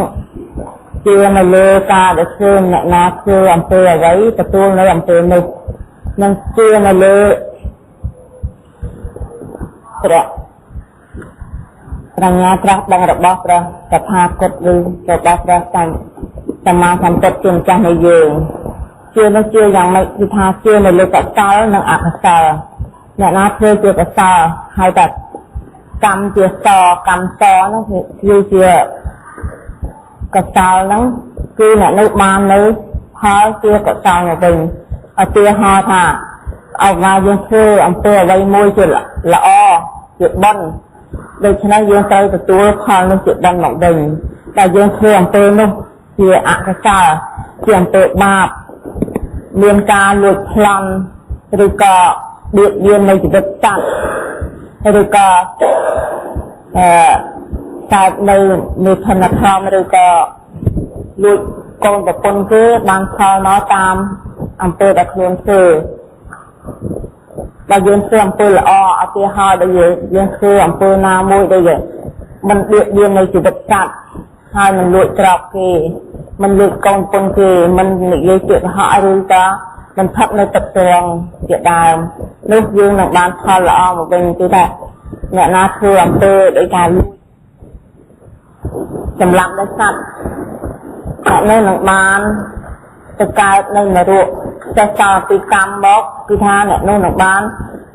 ជឿនៅលើការដែលធ្វើអ្នកណាធ្វើអំពើអ្វីទទួលនៅអំពើនោះនិងជឿនៅលើព្រះប្រាជ្ញាត្រាស់ដឹងរបស់ព្រះតថាគតឬរបស់ព្រះសម្មាសម្ពុទ្ធជាម្ចាស់នៃយើងជឿនោះជឿយ៉ាងម៉េចគឺថាជឿនៅលើកុសលនិងអកុសលអ្នកណាធ្វើជាកុសលហើយតែកម្មជាសកម្មសនោះគឺជាកុសលហ្នឹងគឺអ្នកនោះបាននៅផលជាកុសលមកវិញឧទាហរណ៍ថាអោកាយើងធ្វើអំពើអ្វីមួយជាល្អជាបុណ្យដូច្នេះយើងត្រូវទទួលផលនោះជាបុណ្យមកវិញតែយើងធ្វើអំពើនោះជាអកុសលជាអំពើបាបមានការលួចប្លន់ឬក៏បៀតបៀននៃជីវិតសត្វឬក៏កើតនៅមេធនធម៌ឬក៏លួចកូនប្រពន្ធគេបានផលមកតាមអំពើដែលខ្លួនធ្វើបើយើងធ្វើអំពើល្អឧទាហរណ៍ដែលយើងធ្វើអំពើណាមួយដែល មិនបៀតបៀននៅជីវិតសត្វហើយមិនលួចទ្រព្យគេមិនលួចកូនពុនគេមិននិយាយពាក្យកុហកឬក៏មិនផឹកនៅទឹកស្រងជាដើមនោះយើងនឹងបានផលល្អមកវិញគឺថាអ្នកណាធ្វើអំពើដោយការលួចសម្លាប់ដល់សត្វអ្នកនោះនឹងបានទៅកើតនៅនរកចេះចោលពីកម្មមកគឺថាអ្នកនោះនឹងបាន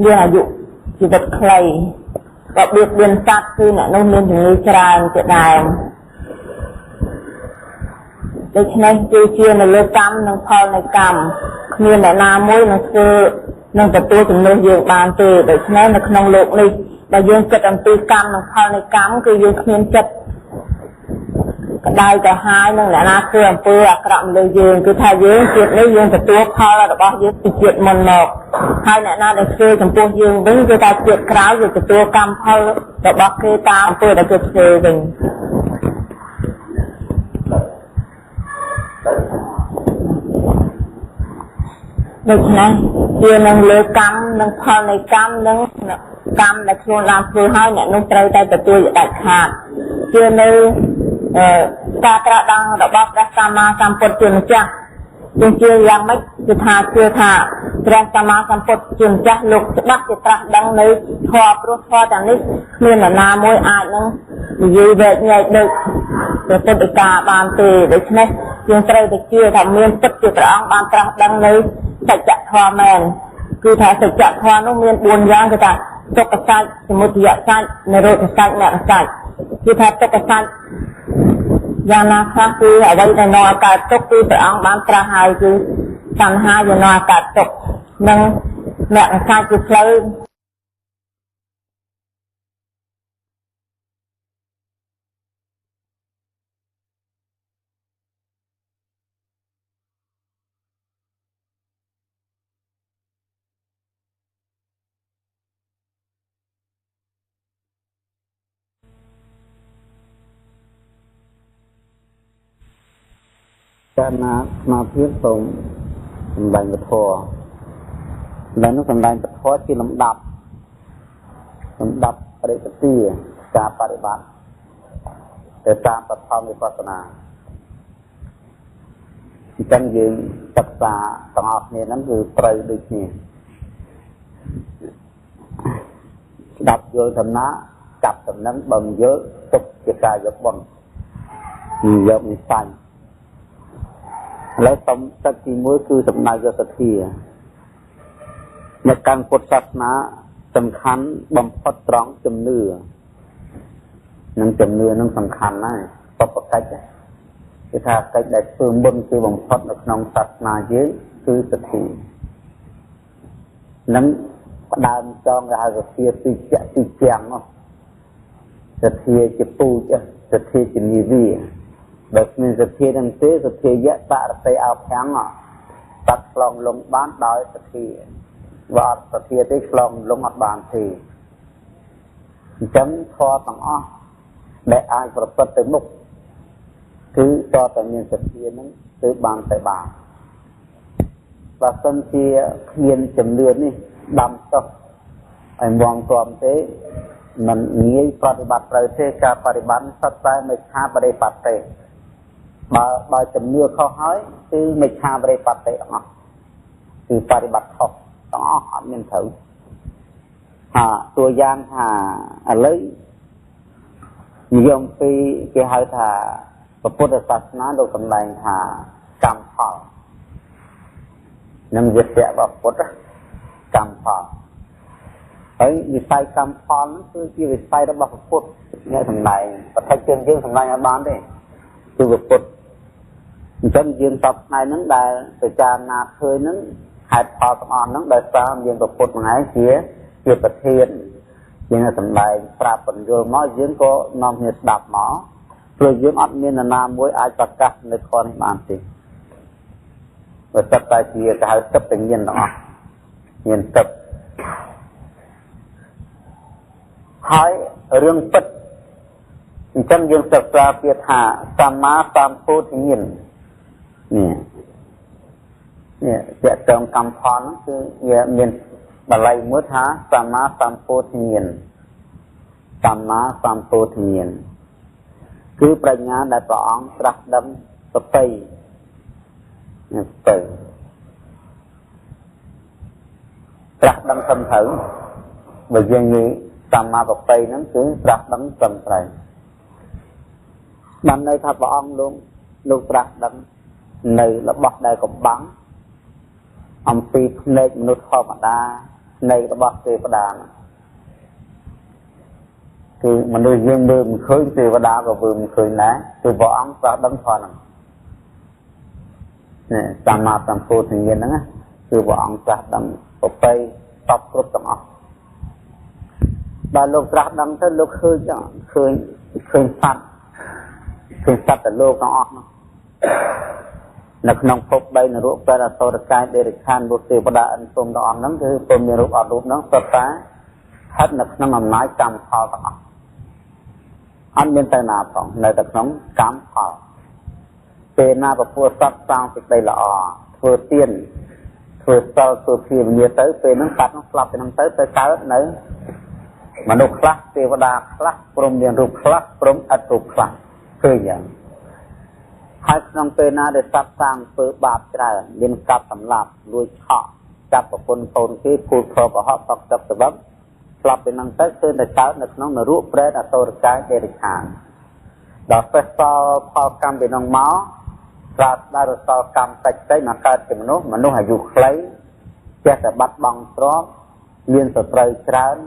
មានអាយុជីវិតខ្លីបើបៀតបៀនសត្វគឺអ្នកនោះមានជំងឺច្រើនជាដើមដូច្នេះគឺជានៅលើកម្មនិងផលនៃកម្មគ្មានអ្នកណាមួយនឹងធ្វើនឹងទទួលជំនួសយើងបានទេដូច្នេះនៅក្នុងលោកនេះបើយើងគិតអំពីកម្មនិងផលនៃកម្មគឺយើងគ្មានចិត្តក្តៅក្រហាយនឹងអ្នកណាធ្វើអំពើអាក្រក់មកលើយើងគឺថាយើងជាតិនេះយើងទទួលផលរបស់យើងពីជាតិមុនមកហើយអ្នកណាដែលធ្វើចំពោះយើងវិញគឺថាជាតិក្រោយយើងទទួលកម្មផលរបស់គេតាមអំពើដែលគេធ្វើវិញដូច្នេះជានឹងលើកម្មនិងផលនៃកម្មនិងកម្មដែលខ្លួនបានធ្វើហើយអ្នកនោះត្រូវតែទទួលជាដាច់ខាតជានៅការត្រាស់ដឹងរបស់ព្រះសម្មាសម្ពុទ្ធជាម្ចាស់យើងជឿយ៉ាងម៉េចគឺថាជឿថាព្រះសម្មាសម្ពុទ្ធជាម្ចាស់លោកច្បាស់ជាត្រាស់ដឹងនៅធម៌ព្រោះធម៌ទាំងនេះគ្មាននរណាមួយអាចនឹងនិយាយវែកញែកដូចព្រះពុទ្ធដីកាបានទេដូច្នេះយើងត្រូវតែជឿថាមានពិតជាព្រះអង្គបានត្រាស់ដឹងនៅសច្ចធម៌មែនគឺថាសច្ចធម៌នោះមាន4យ៉ាងគឺថាទុក្ខសច្ចសមុទយសច្ចនិរោធសច្ចមគ្គសច្ចគឺថាទុក្ខសច្ចយ៉ាងណាខ្លះគឺអ្វីដែលនាំឲ្យកើតទុក្ខគឺព្រះអង្គបានត្រាស់ហើយគឺតណ្ហាជានាំឲ្យកើតទុក្ខនិងមគ្គសច្ចគឺផ្លូវ កាលណាសមាធិសូមសម្ដែងពធដែលនោះសម្ដែងពធជាលំដាប់លំដាប់បរិបទាការបរិបត្តិទៅតាមបឋមវិបស្សនាអញ្ចឹងយើងសិក្សាទាំងអស់គ្នាហ្នឹងគឺត្រូវដូចគ្នាស្ដាប់យល់ដំណាចាប់ដំណឹងបើមិនយល់ទុកជាការយកបុណ្យយកនិស័យឥឡូវសូមទឹកទី1គឺសំដៅយកសទ្ធានៅកាន់ពុទ្ធសាសនាសំខាន់បំផុតត្រង់ជំនឿនិងជំនឿនឹងសំខាន់ណាស់បពកិច្ចគឺថាកិច្ចដែលធ្វើមុនគឺបំផុតនៅក្នុងសាសនាយើងគឺសទ្ធានិងផ្ដើមចងគេហៅសទ្ធាពីជាក់ពីជាងនោះសទ្ធាជាពូជសទ្ធាជានិវាបើគ្មានសទ្ធានឹងទេសទ្ធាយៈបរតិអោភាំងបាត់ឆ្លងលងបានដោយសទ្ធាបើអត់សទ្ធាទេឆ្លងលងអត់បានទេអញ្ចឹងធម៌ទាំងអស់ដែលអាចប្រព្រឹត្តទៅមុខគឺតើតែមានសទ្ធានឹងគឺបានទៅបានបើសិនជាគ្មានជំនឿនេះដាំចុះឲ្យមងទាំទេមិនងាយប្រតិបត្តិត្រូវទេការបរិបត្តិសុទ្ធតែមិច្ឆាបរិបត្តិទេបើជំនឿខុសហើយគឺមិច្ឆាបរិបត្តិទាំងអស់គឺបរិបត្តិខុសទាំងអស់អត់មានត្រូវថាតួយ៉ាងថាឥឡូវនិយមពីគេហៅថាពុទ្ធសាសនាលោកសម្ដែងថាកម្មផលនិងវិទ្យារបស់ពុទ្ធកម្មផលហើយវិស័យកម្មផលហ្នឹងគឺជាវិស័យរបស់ពុទ្ធអ្នកសម្ដែងបឋិជនយើងសម្ដែងឲ្យបានទេគឺពុទ្ធអញ្ចឹងយើងសពថ្ងៃហ្នឹងដែលពិចារណាឃើញហ្នឹងហេតុផលទាំងអស់ហ្នឹងដោយសារយើងពុទ្ធហ្នឹងឯងជាប្រធានយើងសម្ដែងប្រាប់បញ្យល់មកយើងក៏នាំគ្នាស្ដាប់មកព្រោះយើងអត់មាននរណាមួយអាចប្រកាសនៅខនេះបានទេបើទឹកតែជាគេហៅទឹកតែញៀនទាំងអស់ញៀនទឹកហើយរឿងពិតអញ្ចឹងយើងសិក្សាពាក្យថាសម្មាសម្ពោធិញ្ញាណនេះនេះពាក្យតងកម្មផលហ្នឹងគឺវាមានបាលីមួយថាសម្មាសម្ពោធិញ្ញាណ សម្មាសម្ពោធិញ្ញាណគឺប្រាជ្ញាដែលព្រះអង្គត្រាស់ដឹងប្រពៃទៅត្រាស់ដឹងត្រឹមត្រូវបើយើងនិយាយសម្មាប្រពៃហ្នឹងគឺត្រាស់ដឹងត្រឹមត្រូវបានន័យថាព្រះអង្គលោកត្រាស់ដឹងនៅរបស់ដែលកំបាំងអំពីភ្នែកមនុស្សធម្មតាភ្នែករបស់ទេវតាគឺមនុស្សយើងមើលមិនឃើញទេវតាក៏មើលមិនឃើញដែរគឺព្រះអង្គត្រាស់ដឹងធម៌ហ្នឹងនេះសម្មាសម្ពុទ្ធញ្ញាណហ្នឹងគឺព្រះអង្គត្រាស់ដឹងប្រពៃតបគ្រប់ទាំងអស់ដល់លោកត្រាស់ដឹងទៅលោកឃើញចឹងឃើញសត្វឃើញសត្វតលោកទាំងអស់នោះនៅក្នុងភព3នរកប្រេតអសុរកាយដេរិឆានបុត្រទេវតាអិនព្រំទាំងអស់ហ្នឹងគឺពុំមានរូបអត់រូបហ្នឹងសុទ្ធតែស្ថិតនៅក្នុងអំណាចកម្មផលទាំងអស់អត់មានទៅណាផងនៅតែក្នុងកម្មផលពេលណាពពោះសត្វសាងសេចក្តីល្អធ្វើទានធ្វើសិលធ្វើភាវនាទៅពេលហ្នឹងសត្វហ្នឹងស្លាប់ទៅហ្នឹងទៅទៅកើតនៅមនុស្សខ្លះទេវតាខ្លះព្រមមានរូបខ្លះព្រមឥតរូបខ្លះឃើញយ៉ាងហើយក្នុងពេលណាដែលសត្វសាងធ្វើបាបច្រើនមានកាប់សម្លាប់លួចឆក់ចាប់ប្រពន្ធកូនគេភូតភកុហកផឹកទឹកសបឹកស្លាប់ពេលហ្នឹងទៅឃើញតែកើតនៅក្នុងនរកប្រេតអសុរកាយដេរិឆានដល់ពេលសល់ផលកម្មពីនោះមកត្រាស់ដល់រសល់កម្មតិចតិចមកកើតជាមនុស្សមនុស្សអាយុខ្លីចេះតែបាត់បង់ទ្រព្យមានសត្រូវច្រើន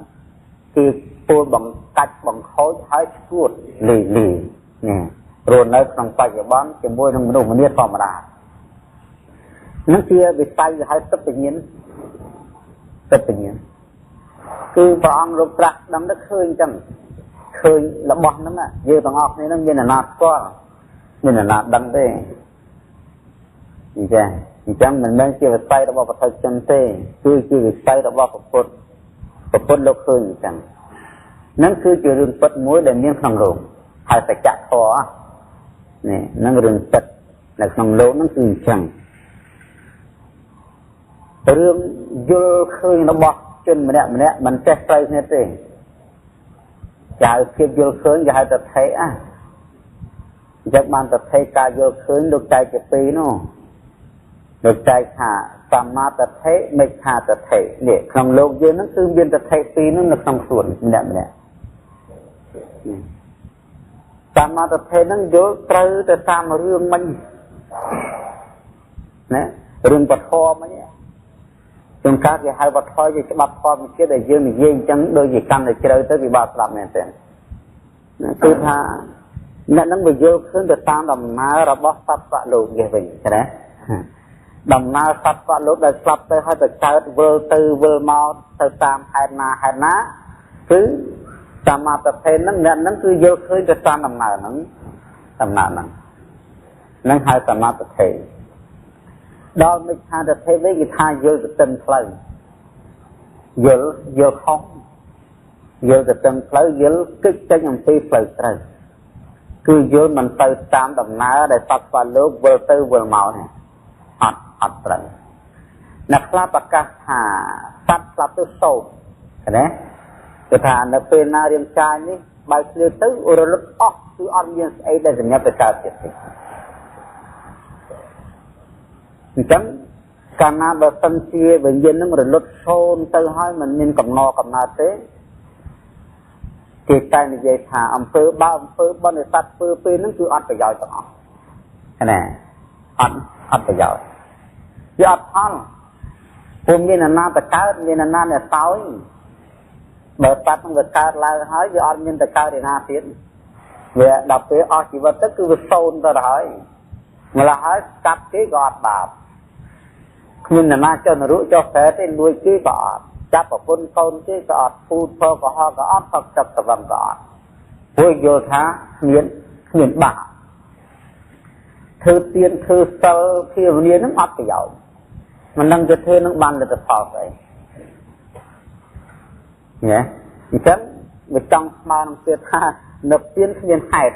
គឺពួលបង្កាច់បង្ខូចហើយឈួតលីលីនេះរស់នៅក្នុងបច្ចុប្បន្នជាមួយនឹងមនុស្សម្នាធម្មតានឹងជាវិស័យហៅទឹកញ្ញាណទឹកញ្ញាណគឺព្រះអង្គលោកត្រាស់ដឹងទៅឃើញចឹងឃើញរបស់ហ្នឹងយើងទាំងអស់គ្នាហ្នឹងមានអាណាស្គាល់មានអាណាដឹងទេអញ្ចឹងមិនមែនជាវិស័យរបស់ប្រតិជនទេគឺជាវិស័យរបស់ព្រះពុទ្ធព្រះពុទ្ធលោកឃើញអញ្ចឹងហ្នឹងគឺជារឿងពិតមួយដែលមានក្នុងលោកហើយសច្ចធម៌នេះហ្នឹងរឿងពិតនៅក្នុងលោកហ្នឹងគឺអញ្ចឹងរឿងយល់ឃើញរបស់ជនម្នាក់ម្នាក់មិនចេះត្រូវគ្នាទេគេហៅភាពយល់ឃើញគេហៅតថេអញ្ចឹងបានតថេការយល់ឃើញលោកចែកជាពីរនោះលោកចែកថាសម្មាតថេមិច្ឆាតថេនេះក្នុងលោកយើងហ្នឹងគឺមានតថេពីរហ្នឹងនៅក្នុងខ្លួនម្នាក់ម្នាក់សម្មាតថេហ្នឹងយល់ត្រូវទៅតាមរឿងមិញណារឿងពធមិញជួនកាលគេហៅវត្ថុជាច្បាប់ធម្មជាតិដែលយើងនិយាយអញ្ចឹងដូចជាកាន់តែជ្រៅទៅវាបាក់ស្លាប់មែនទេគឺថាអ្នកហ្នឹងវាយល់ឃើញទៅតាមដំណើររបស់សត្វលោកនេះវិញណាដំណើរសត្វលោកដែលស្លាប់ទៅហើយទៅកើតវិលទៅវិលមកទៅតាមហេតុណាហេតុណាគឺសម្មាទិដ្ឋិហ្នឹងអ្នកហ្នឹងគឺយល់ឃើញទៅតាមដំណើរហ្នឹងដំណើរហ្នឹងហ្នឹងហៅសម្មាទិដ្ឋិដល់មិច្ឆាទិដ្ឋិវិញគេថាយល់ទៅទឹងផ្លូវយល់ខុសយល់ទៅទឹងផ្លូវយល់គិតចេញអំពីផ្លូវត្រូវគឺយល់មិនទៅតាមដំណើរដែលសត្វលោកវិលទៅវិលមកនេះអត់ត្រូវអ្នកខ្លះប្រកាសថាសត្វស្លាប់ទៅសូន្យណាគឺថានៅពេលណារាងកាយនេះបើឃ្លាទៅរលត់អស់គឺអត់មានស្អីដែលសម្រាប់ទៅកើតទៀតទេអញ្ចឹងកាលណាបើសិនជាវិញ្ញាណនឹងរលត់សូន្យទៅហើយមិនមានកំណកំណើតទេគេតែនិយាយថាអំពើបាបអំពើបុណ្យសត្វធ្វើពេលហ្នឹងគឺអត់ប្រយោជន៍ទាំងអស់ណាអត់ប្រយោជន៍វាអត់ផលពុំមានអាណាទៅកើតមានអាណាអ្នកសោយបើសត្វហ្នឹងវាកើតឡើងហើយវាអត់មានទៅកើតឯណាទៀតវាដល់ពេលអស់ជីវិតទៅគឺវាសូន្យទៅហើយម្ល៉េះហើយកាប់គេក៏អត់បាបគ្មានអ្នកណាចុះនរកចុះប្រែទេលួចគេក៏អត់ចាប់ប្រពន្ធកូនគេក៏អត់ពូតភកុហកក៏អត់ផឹកទឹកសវឹងក៏អត់ព្រោះយល់ថាគ្មានបាបធ្វើទានធ្វើសិលភាវនាហ្នឹងអត់ប្រយោជន៍មិនដឹងจะធ្វើនឹងបានលទ្ធផលស្អីណាអញ្ចឹងវាចង់ស្មើនឹងទៀតថានៅទានគ្មានហេតុ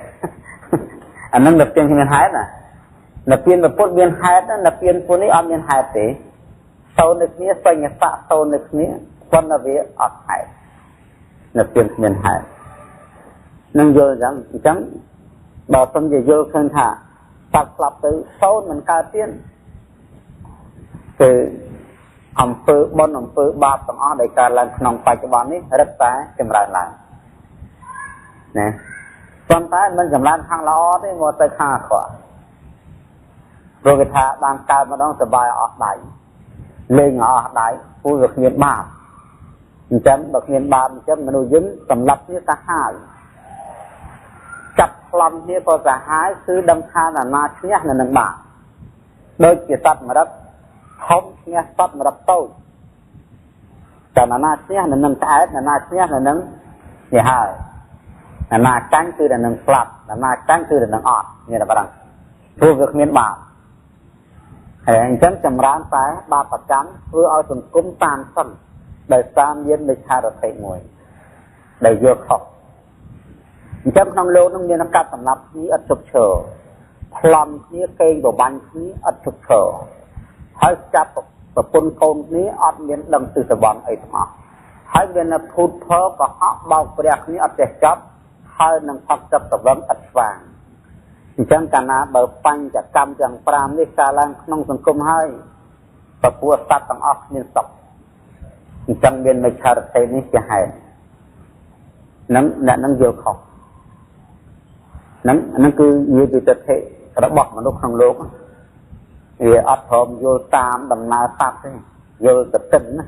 អានឹងនៅទានគ្មានហេតុណានៅទានពុទ្ធមានហេតុនៅទានពុទ្ធនេះអត់មានហេតុទេសូន្យនៅគ្នាសញ្ញសៈសូន្យនៅគ្នាប៉ុន្តែវាអត់ហេតុនៅទានគ្មានហេតុ នឹងយល់អញ្ចឹងអញ្ចឹងបើសិនជាយល់ឃើញថាសត្វស្លាប់ទៅសូន្យមិនកើតទៀតគឺអំពើបុណ្យអំពើបាបទាំងអស់ដែលកើតឡើងក្នុងបច្ចុប្បន្ននេះរឹតតែចម្រើនឡើងណាប៉ុន្តែមិនចម្រើនខាងល្អទេមកទៅខាងអាក្រក់ព្រោះគេថាបានកើតម្ដងសบายអស់ដៃលេងអស់ដៃព្រោះវាគ្មានបាបអញ្ចឹងបើគ្មានបាបអញ្ចឹងមនុស្សយើងសម្លាប់គ្នាសាហាវចាប់ប្លន់គ្នាក៏សាហាវគឺដឹងថាណានាឈ្នះនៅនឹងបាបដូចជាសត្វមរឹកធំឈ្នះសត្វមរឹកតូចតែណានាឈ្នះនៅនឹងក្អែកណានាឈ្នះនៅនឹងនេះហើយណានាចាញ់គឺនៅនឹងស្លាប់ណានាចាញ់គឺនៅនឹងអត់មានតែប៉ុណ្ណឹងព្រោះវាគ្មានបាបហើយអញ្ចឹងចម្រើនតែបាបកម្មធ្វើឲ្យសង្គមតាមសិនដោយសារមានមិច្ឆារថិមួយដែលយល់ខុសអញ្ចឹងក្នុងលោកនឹងមានកាប់សម្លាប់គ្នាឥតឈប់ឈរប្លន់គ្នាកេងប្រវ័ញ្ចគ្នាឥតឈប់ឈរហើយចាប់ប្រពន្ធកូនគ្នាអត់មានដឹងទិសវង្សអីទាំងអស់ហើយមានភូតភរកុហកបោកព្រះគ្នាអត់ចេះចប់ហើយនឹងផឹកទឹកតវឹងឥតស្វាងអញ្ចឹងកាលណាបើបញ្ចកម្មទាំង5នេះកើតឡើងក្នុងសង្គមហើយពពួកសត្វទាំងអស់គ្មានសុខអញ្ចឹងមានមិច្ឆារថិនេះជាហេតុនឹងអ្នកនឹងយល់ខុសនឹងគឺនិយាយពីទិដ្ឋិរបស់មនុស្សក្នុងលោកវាអត់ព្រមយល់តាមដំណើរសត្វទេយល់ទៅទឹមណា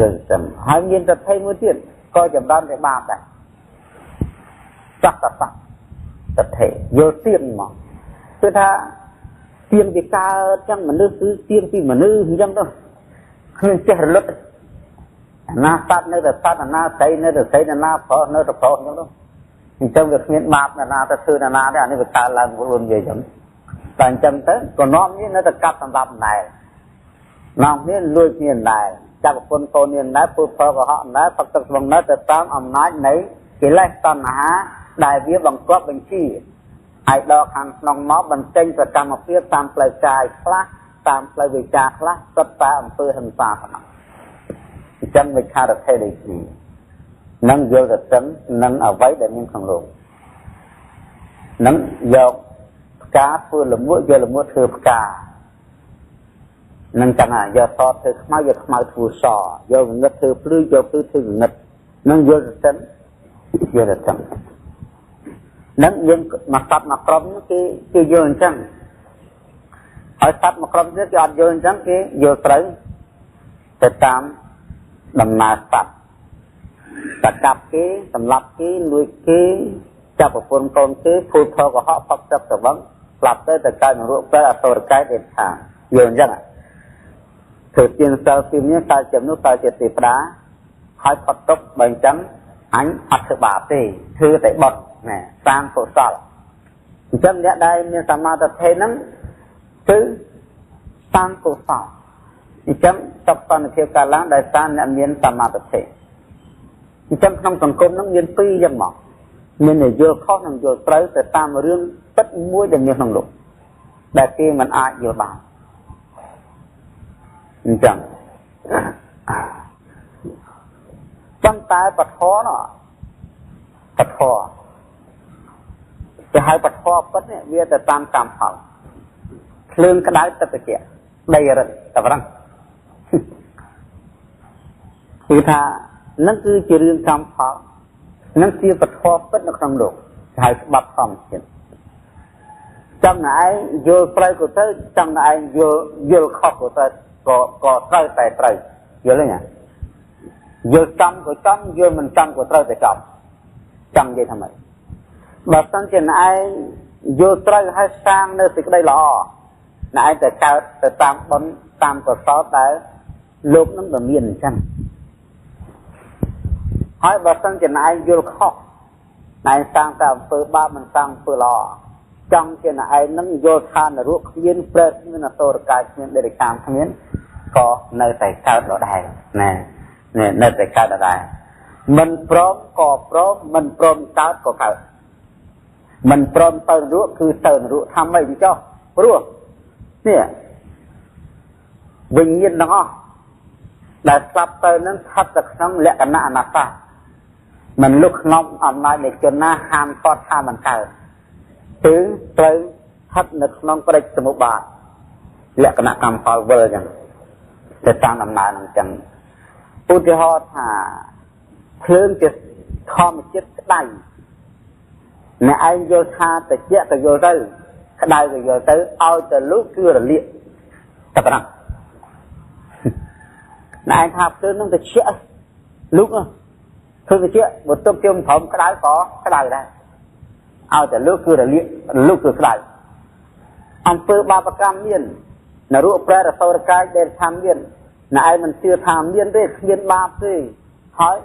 យល់ទឹមហើយមានទិដ្ឋិមួយទៀតក៏ចម្រើនតែបាបដែរសត្វតសត្វទិដ្ឋិយល់ទៀងមកគឺថាទៀងពីកើតចឹងមនុស្សគឺទៀងពីមនុស្សអញ្ចឹងទៅគ្មានចេះរលត់អាណាសត្វនៅតែសត្វអាណាស្រីនៅតែស្រីអាណាប្រុសនៅតែប្រុសអញ្ចឹងទៅអញ្ចឹងវាគ្មានបាបណានាទៅធ្វើណានាទេអានេះវាកើតឡើងខ្លួននិយាយចឹងតែអញ្ចឹងទៅក៏នាំនេះនៅតែកាប់សម្រាប់ដែរនាំគ្នាលួចគ្នាដែរចាប់ប្រពន្ធកូននេះដែរពូផលកុហកដែរផឹកទឹកស្វងដែរទៅតាមអំណាចនៃកិលេសតណ្ហាដែលវាបង្កប់បញ្ជាហើយដល់ខាងក្នុងមកបញ្ចេញសកម្មភាពតាមផ្លូវកាយខ្លះតាមផ្លូវវិចារខ្លះសុទ្ធតែអំពើហិង្សាប៉ុណ្ណោះអញ្ចឹងវិខារថេដូចនេះនឹងយល់ទៅទឹមនឹងអ្វីដែលមានក្នុងលោកនឹងយកផ្កាធ្វើលមួកយកលមួកធ្វើផ្កានឹងចឹងហើយយកសធ្វើខ្មៅយកខ្មៅធ្វើសយកងឹតធ្វើភ្លឺយកភ្លឺធ្វើងឹតនឹងយល់ទៅទឹមយល់ទៅទឹមនឹងយើងមកសត្វមកក្រុមគេយល់អញ្ចឹងហើយសត្វមកក្រុមទៀតគេអត់យល់អញ្ចឹងគេយល់ត្រូវទៅតាមដំណើរសត្វតកាប់គេសម្លាប់គេលួចគេចាប់ប្រពន្ធកូនគេភូតផលកុហកផឹកទឹកស្វឹងស្លាប់ទៅទៅកើតនរកប្រែអសុរកាយទេថាយល់អញ្ចឹងធ្វើទានសិលពីនេះកើតជាមនុស្សកើតជាទេវតាហើយផុតទុក្ខបើអញ្ចឹងអញអត់ធ្វើបាបទេធ្វើតែបុណ្យណែសាងកុសលអញ្ចឹងអ្នកដែលមានសមាធិហ្នឹងគឺសាងកុសលអញ្ចឹងសុខសន្តិភាពកើតឡើងដោយសារអ្នកមានសមាធិអញ្ចឹងក្នុងសង្គមហ្នឹងមានពីរយ៉ាងមកមានអ្នកយល់ខុសនិងយល់ត្រូវទៅតាមរឿងពិតមួយដែលមានក្នុងលោកដែលគេមិនអាចយល់បានអញ្ចឹងប៉ុន្តែពធនោះពធគេហៅពធពិតនេះវាទៅតាមកម្មផលភ្លើងក្តៅទឹកត្រជាក់ដីរឹងតែប៉ុណ្ណឹងគឺថានឹងគឺជារឿងកម្មផលនឹងជាពធពិតនៅក្នុងលោកគេហៅច្បាប់ធម្មជាតិចង់តែឯងយល់ត្រូវក៏ត្រូវចង់តែឯងយល់ខុសក៏ត្រូវក៏ត្រូវតែត្រូវយល់ទេណាយល់ចំក៏ចំយល់មិនចំក៏ត្រូវតែចំចង់និយាយថាម៉េចបើសិនជាឯងយល់ត្រូវហើយសាងនៅសេចក្តីល្អណែឯងទៅកើតទៅតាមបុណ្យតាមកុសលដែលលោកនឹងមិនមានអញ្ចឹងហើយបើសិនជាឯងយល់ខុសឯងសាងតែអំពើបាបមិនសាងអំពើល្អចង់ជាឯងនឹងយល់ថានរកគ្មានប្រេតគ្មានអសុរកាយគ្មានដេរិកាមគ្មានក៏នៅតែកើតដដែលណែនៅតែកើតដដែលមិនព្រមក៏ព្រមមិនព្រមកើតក៏កើតមិនព្រមទៅនរកគឺទៅនរកថាម៉េចចុះព្រោះនេះវិញ្ញាណទាំងអស់ដែលស្លាប់ទៅនឹងស្ថិតនៅក្នុងលក្ខណៈអនត្តា មិនលុះក្នុងអំណាចនៃជនណាហាមគាត់ថាមិនកើតគឺត្រូវស្ថិតនៅក្នុងបរិជ្ជសមុបាទលក្ខណៈកម្មផលវិលចឹងទៅតាមដំណើរហ្នឹងចឹងឧទាហរណ៍ថាភ្លើងជាធម្មជាតិក្តៅអ្នកឯងយល់ថាតិចក៏យល់ទៅក្តៅក៏យល់ទៅឲ្យទៅលុះគឺរលាកតែប៉ុណ្ណឹងអ្នកឯងថាភ្លើងនឹងតិចលុះធ្វើតិចបើទុកជុំព្រមក្តៅក៏ក្តៅដែរឲ្យតែលុះគឺរលាកលុះគឺក្តៅអំពើបាបកម្មមាននរកប្រែរសោរកាយដែលថាមានអ្នកឯងមិនជឿថាមានទេគ្មានបាបទេហើយ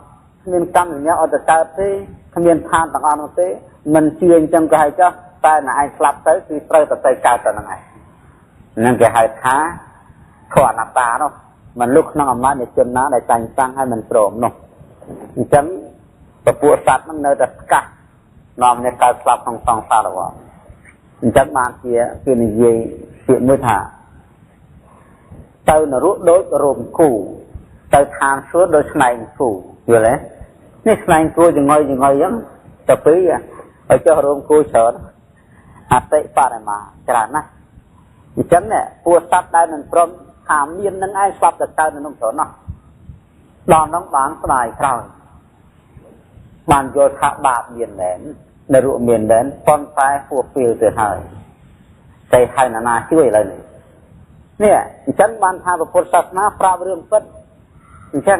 គ្មានកម្មសញ្ញាអត់ទៅកើតទេគ្មានឋានទាំងអស់នោះទេមិនជឿអញ្ចឹងក៏ហើយចុះតែអ្នកឯងស្លាប់ទៅគឺត្រូវតែទៅកើតទៅហ្នឹងឯងនឹងគេហៅថាធម៌អនត្តានោះមិនលុះក្នុងអំណាចនៃជនណាដែលចាញ់តាំងឲ្យមិនព្រមនោះអញ្ចឹងពពួកសត្វហ្នឹងនៅតែស្កាស់នាំអ្នកកើតស្លាប់ក្នុងសង្សារវដ្តអញ្ចឹងបានជាគេនិយាយពាក្យមួយថាទៅនរកដូចរោមគូទៅឋានសួគ៌ដូចស្នែងគូយល់ទេនេះស្នែងគូចងុយចងុយអញ្ចឹងទៅពីឲ្យចុះរោមគូច្រើនអតិបរិមាច្រើនណាស់អញ្ចឹងនេះពួកសត្វដែលមិនព្រមថាមាននឹងឯងស្លាប់ទៅកើតនៅក្នុងច្រើនណាស់ដល់នោះបានស្ដាយក្រោយបានយល់ថាបាបមានមែននរកមានមែនប៉ុន្តែហួសពេលទៅហើយតែឲ្យណានាជួយឥឡូវនេះនេះអញ្ចឹងបានថាពុទ្ធសាសនាប្រាប់រឿងពិតអញ្ចឹង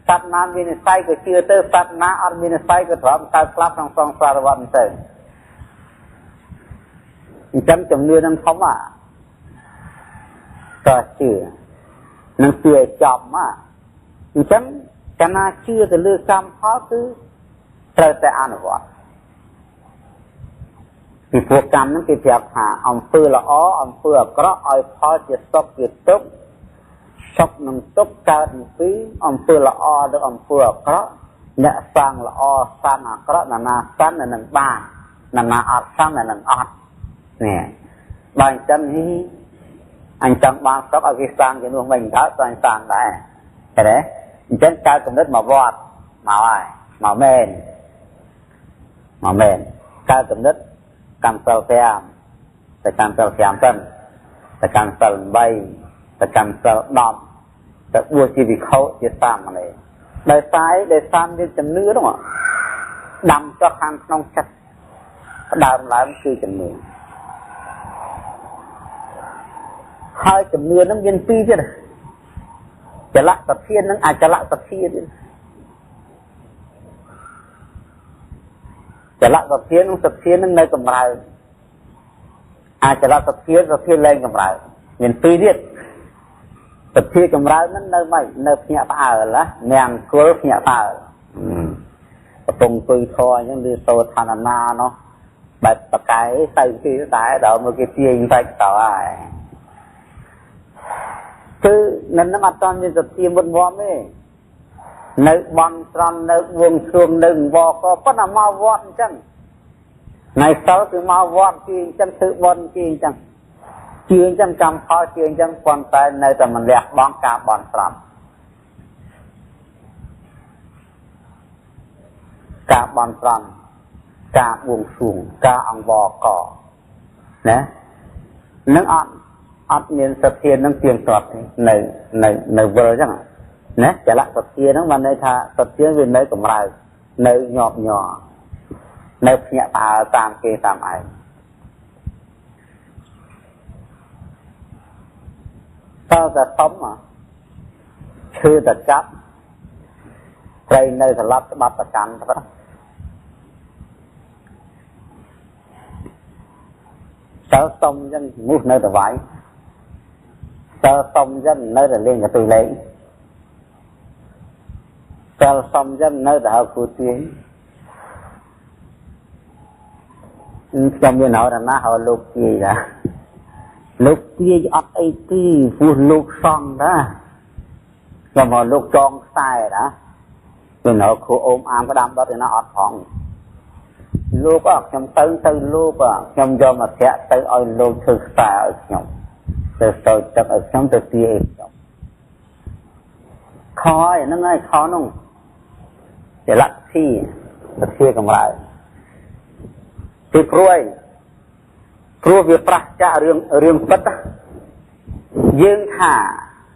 សត្វណាមាននិស័យក៏ជឿទៅសត្វណាអត់មាននិស័យក៏ទ្រាំកើតស្លាប់ក្នុងសង្សារវដ្តទៅអញ្ចឹងជំនឿនឹងធំอ่ะក៏ជឿនឹងជឿឲ្យចំอ่ะអញ្ចឹងកាលណាជឿទៅលើកម្មផលគឺត្រូវតែអនុវត្តពីព្រោះកម្មហ្នឹងគេប្រាប់ថាអំពើល្អអំពើអាក្រក់ឲ្យផលជាសុខជាទុក្ខសុខនិងទុក្ខកើតពីអំពើល្អឬអំពើអាក្រក់អ្នកសាងល្អសាងអាក្រក់ណានាសាងនឹងបានណានាអត់សាងនឹងអត់នេះបើអញ្ចឹងនេះអញចង់បានសុខឲ្យគេសាងជំនួសវិញកើតក៏អញសាងដែរឃើញទេអញ្ចឹងកើតកំណត់មកវត្តមកហើយមកមែនមកមែនកើតកំណត់កម្មសិល5ទៅកម្មសិល5ទៅទៅកម្មសិល8ទៅកម្មសិល10ទៅបួសជាវិខុជាសាមណេរដោយសារមានជំនឿនោះដាំចុះខាងក្នុងចិត្តផ្ដើមឡើងគឺជំនឿហើយជំនឿនឹងមានពីរទៀតចលសទ្ធានិងអចលសទ្ធាទៀតចលសទ្ធានិងសទ្ធានឹងនៅកម្រើកអចលសទ្ធាសទ្ធាលែងកម្រើកមានពីរទៀតសទ្ធាកម្រើកហ្នឹងនៅម៉េចនៅភ្ញាក់ផ្អើលណាញ៉ាំគល់ភ្ញាក់ផ្អើលកំពុងអង្គុយធរអញ្ចឹងឬសូឋានណានោះបែបបកែទៅគេតែដល់មកគេទាញតែតហើយគឺនៅនឹងអត់ទាន់មានសទ្ធាមុតមមទេនៅបន់ត្រង់នៅវងសួងនៅវកប៉ុន្តែមកវត្តអញ្ចឹងថ្ងៃសិលគឺមកវត្តគេអញ្ចឹងធ្វើបន់គេអញ្ចឹងជឿអញ្ចឹងកម្មផលជឿអញ្ចឹងប៉ុន្តែនៅតែមិនលះបង់ការបន់ស្រន់ការបន់ស្រន់ការបួងសួងការអង្វរកណានឹងអត់មានសទ្ធានឹងទៀងទាត់នៅនៅនៅវិលអញ្ចឹងណាចលសទ្ធាហ្នឹងបានន័យថាសទ្ធាវានៅកម្រើកនៅញាប់ញ័រនៅភ្ញាក់ផ្អើលតាមគេតាមឯងតើតែសុំឈឺតែចាប់ត្រីនៅត្រឡប់ច្បាប់ប្រកាន់ទៅតើសុំអញ្ចឹងមុះនៅតែវាយតើសុំអញ្ចឹងនៅតែលេងកន្ទុយលេងតើសុំអញ្ចឹងនៅតែហៅគ្រូទាញខ្ញុំមានហៅណាហៅលោកទាយដែរលោកទាយអត់អីទេព្រោះលោកសង្ឃណាខ្ញុំហៅលោកចងខ្សែណាមានហៅគ្រូអូមអាមក្តាមដុតឯណាអត់ផងលោកខ្ញុំទៅលោកខ្ញុំយកមកធាក់ទៅឲ្យលោកធ្វើខ្សែឲ្យខ្ញុំទៅសោចទឹកឲ្យខ្ញុំទៅទាយឲ្យខ្ញុំខហើយហ្នឹងហើយខនោះចលធី សទ្ធាកម្រើពីព្រោះអីព្រោះវាប្រះចាករឿងរឿងពិតយើងថា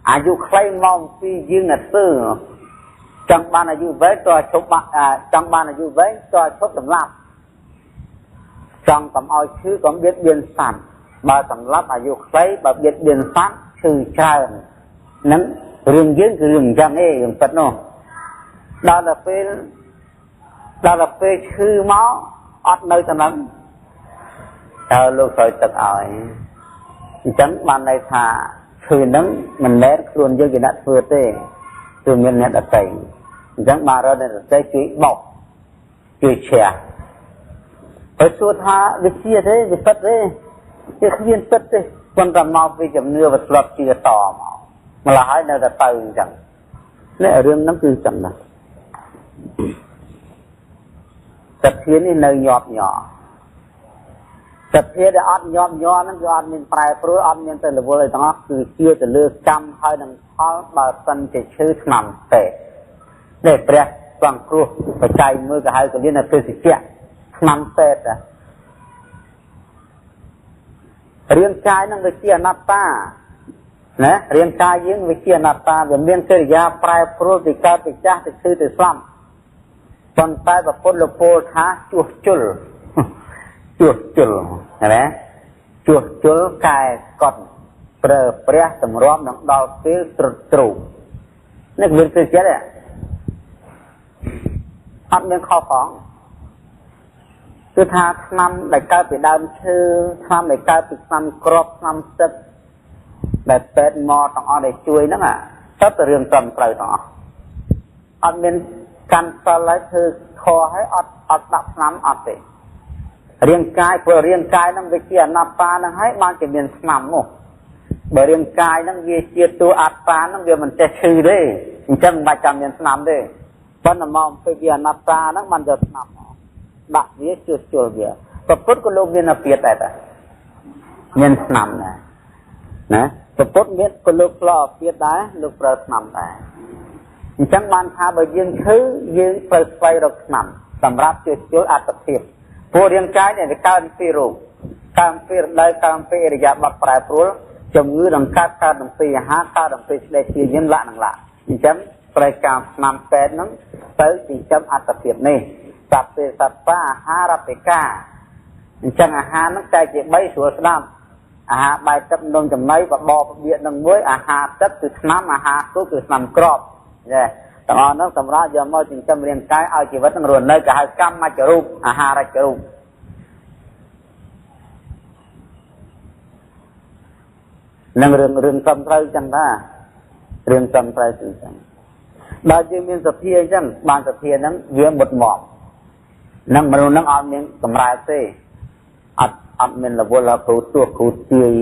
អាយុខ្លីមកពីយើងអ្នកធ្វើចង់បានអាយុវែងតើឈប់ចង់បានអាយុវែងតើឈប់សម្លាប់ចង់កុំឲ្យឈឺកុំបៀតបៀនសត្វបើសម្លាប់អាយុខ្លីបើបៀតបៀនសត្វឈឺច្រើននឹងរឿងយើងគឺរឿងអញ្ចឹងឯងរឿងពិតនោះដល់ទៅពេលឈឺមកអត់នៅតំណឹងតើលោកស្រោចទឹកឲ្យអញ្ចឹងបានន័យថាឈឺនឹងមិនមែនខ្លួនយើងជាអ្នកធ្វើទេគឺមានអ្នកដទៃអញ្ចឹងបានរកអ្នកដទៃជួយបោកជួយឈ្នះហើយសួរថាវាជាទេវាពិតទេវាគ្មានពិតទេប៉ុន្តែមកពីជំនឿវាធ្លាប់ជឿតមកម្ល៉េះហើយនៅតែទៅអញ្ចឹងនេះរឿងហ្នឹងគឺចឹងណាសទ្ធានេះនៅញាប់ញ័រសទ្ធាដែលអត់ញាប់ញ័រហ្នឹងគឺអត់មានប្រែប្រួលអត់មានទៅរវល់អីទាំងអស់គឺជាទៅលើកម្មហើយនឹងផលបើសិនជាឈឺឆ្នាំទេនេះព្រះសង្គ្រោះបច្ច័យមើលក៏ហៅកលៀនទេសជ្ជៈឆ្នាំពេទ្យរាងកាយហ្នឹងវាជាអនត្តាណារាងកាយយើងវាជាអនត្តាវាមានកិរិយាប្រែប្រួលពីកើតពីចាស់ទៅឈឺទៅស្លាប់ប៉ុន្តែប្រពន្ធលោកពោលថាជួសជុលជួសជុលណាជួសជុលកែកត់ប្រើព្រះសម្រាប់នឹងដល់ពេលត្រុតទ្រូងនេះមានគឺចិត្តទេអត់មានខុសផងគឺថាឆ្នាំដែលកើតពីដើមឈើឆ្នាំដែលកើតពីឆ្នាំក្របឆ្នាំទឹកដែលពេទ្យមកទាំងអស់ដែលជួយហ្នឹងអាទៅរឿងត្រឹមត្រូវទាំងអស់អត់មានកាន់សិលហើយធ្វើខហើយអត់ដាក់ឆ្នាំអត់ទេរាងកាយព្រោះរាងកាយហ្នឹងវាជាអនត្តាហ្នឹងហើយបានជាមានឆ្នាំនោះបើរាងកាយហ្នឹងវាជាតួអត្តាហ្នឹងវាមិនចេះឈឺទេអញ្ចឹងមិនបាច់ចាំមានឆ្នាំទេប៉ុន្តែមកអំពីវាអនត្តាហ្នឹងបានយកឆ្នាំមកដាក់វាជួសជុលវាប្រពុតក៏លោកមានអាពាធដែរតាមានឆ្នាំដែរណាប្រពុតមានក៏លោកផ្លោអាពាធដែរលោកប្រើឆ្នាំដែរអញ្ចឹងបានថាបើយើងឈឺយើងត្រូវស្វែងរកឆ្នាំសម្រាប់ជួសជុលអត្តភាពព្រោះរាងកាយនេះវាកើតពីរោគកើតពីរដូវកើតពីអរិយាបថប្រែប្រួលជំងឺនឹងកើតកើតអំពីអាហារកើតអំពីស្លេកជាយើងលាក់នឹងលាក់អញ្ចឹងត្រូវការឆ្នាំពេទ្យហ្នឹងទៅចិញ្ចឹមអត្តភាពនេះសព្វេសត្តាអាហារបិកាអញ្ចឹងអាហារហ្នឹងតែជា3ស្រួលស្ដាប់អាហារបាយទឹកនំចំណីបបរបៀកនឹងមួយអាហារទឹកគឺថ្នាំអាហារគោគឺថ្នាំក្របណាទាំងអស់ហ្នឹងសម្រាប់យកមកចិញ្ចឹមរាងកាយឲ្យជីវិតនឹងរស់នៅគេហៅកម្មច្ចរូបអាហារច្ចរូបនឹងរឿងត្រឹមត្រូវចឹងតារឿងត្រឹមត្រូវចឹងដល់យើងមានសទ្ធាអញ្ចឹងបានសទ្ធាហ្នឹងវាមុតមមនឹងមនុស្សហ្នឹងអត់មានកម្រើកទេអត់មានរវល់គ្រូទោះគ្រូទាយ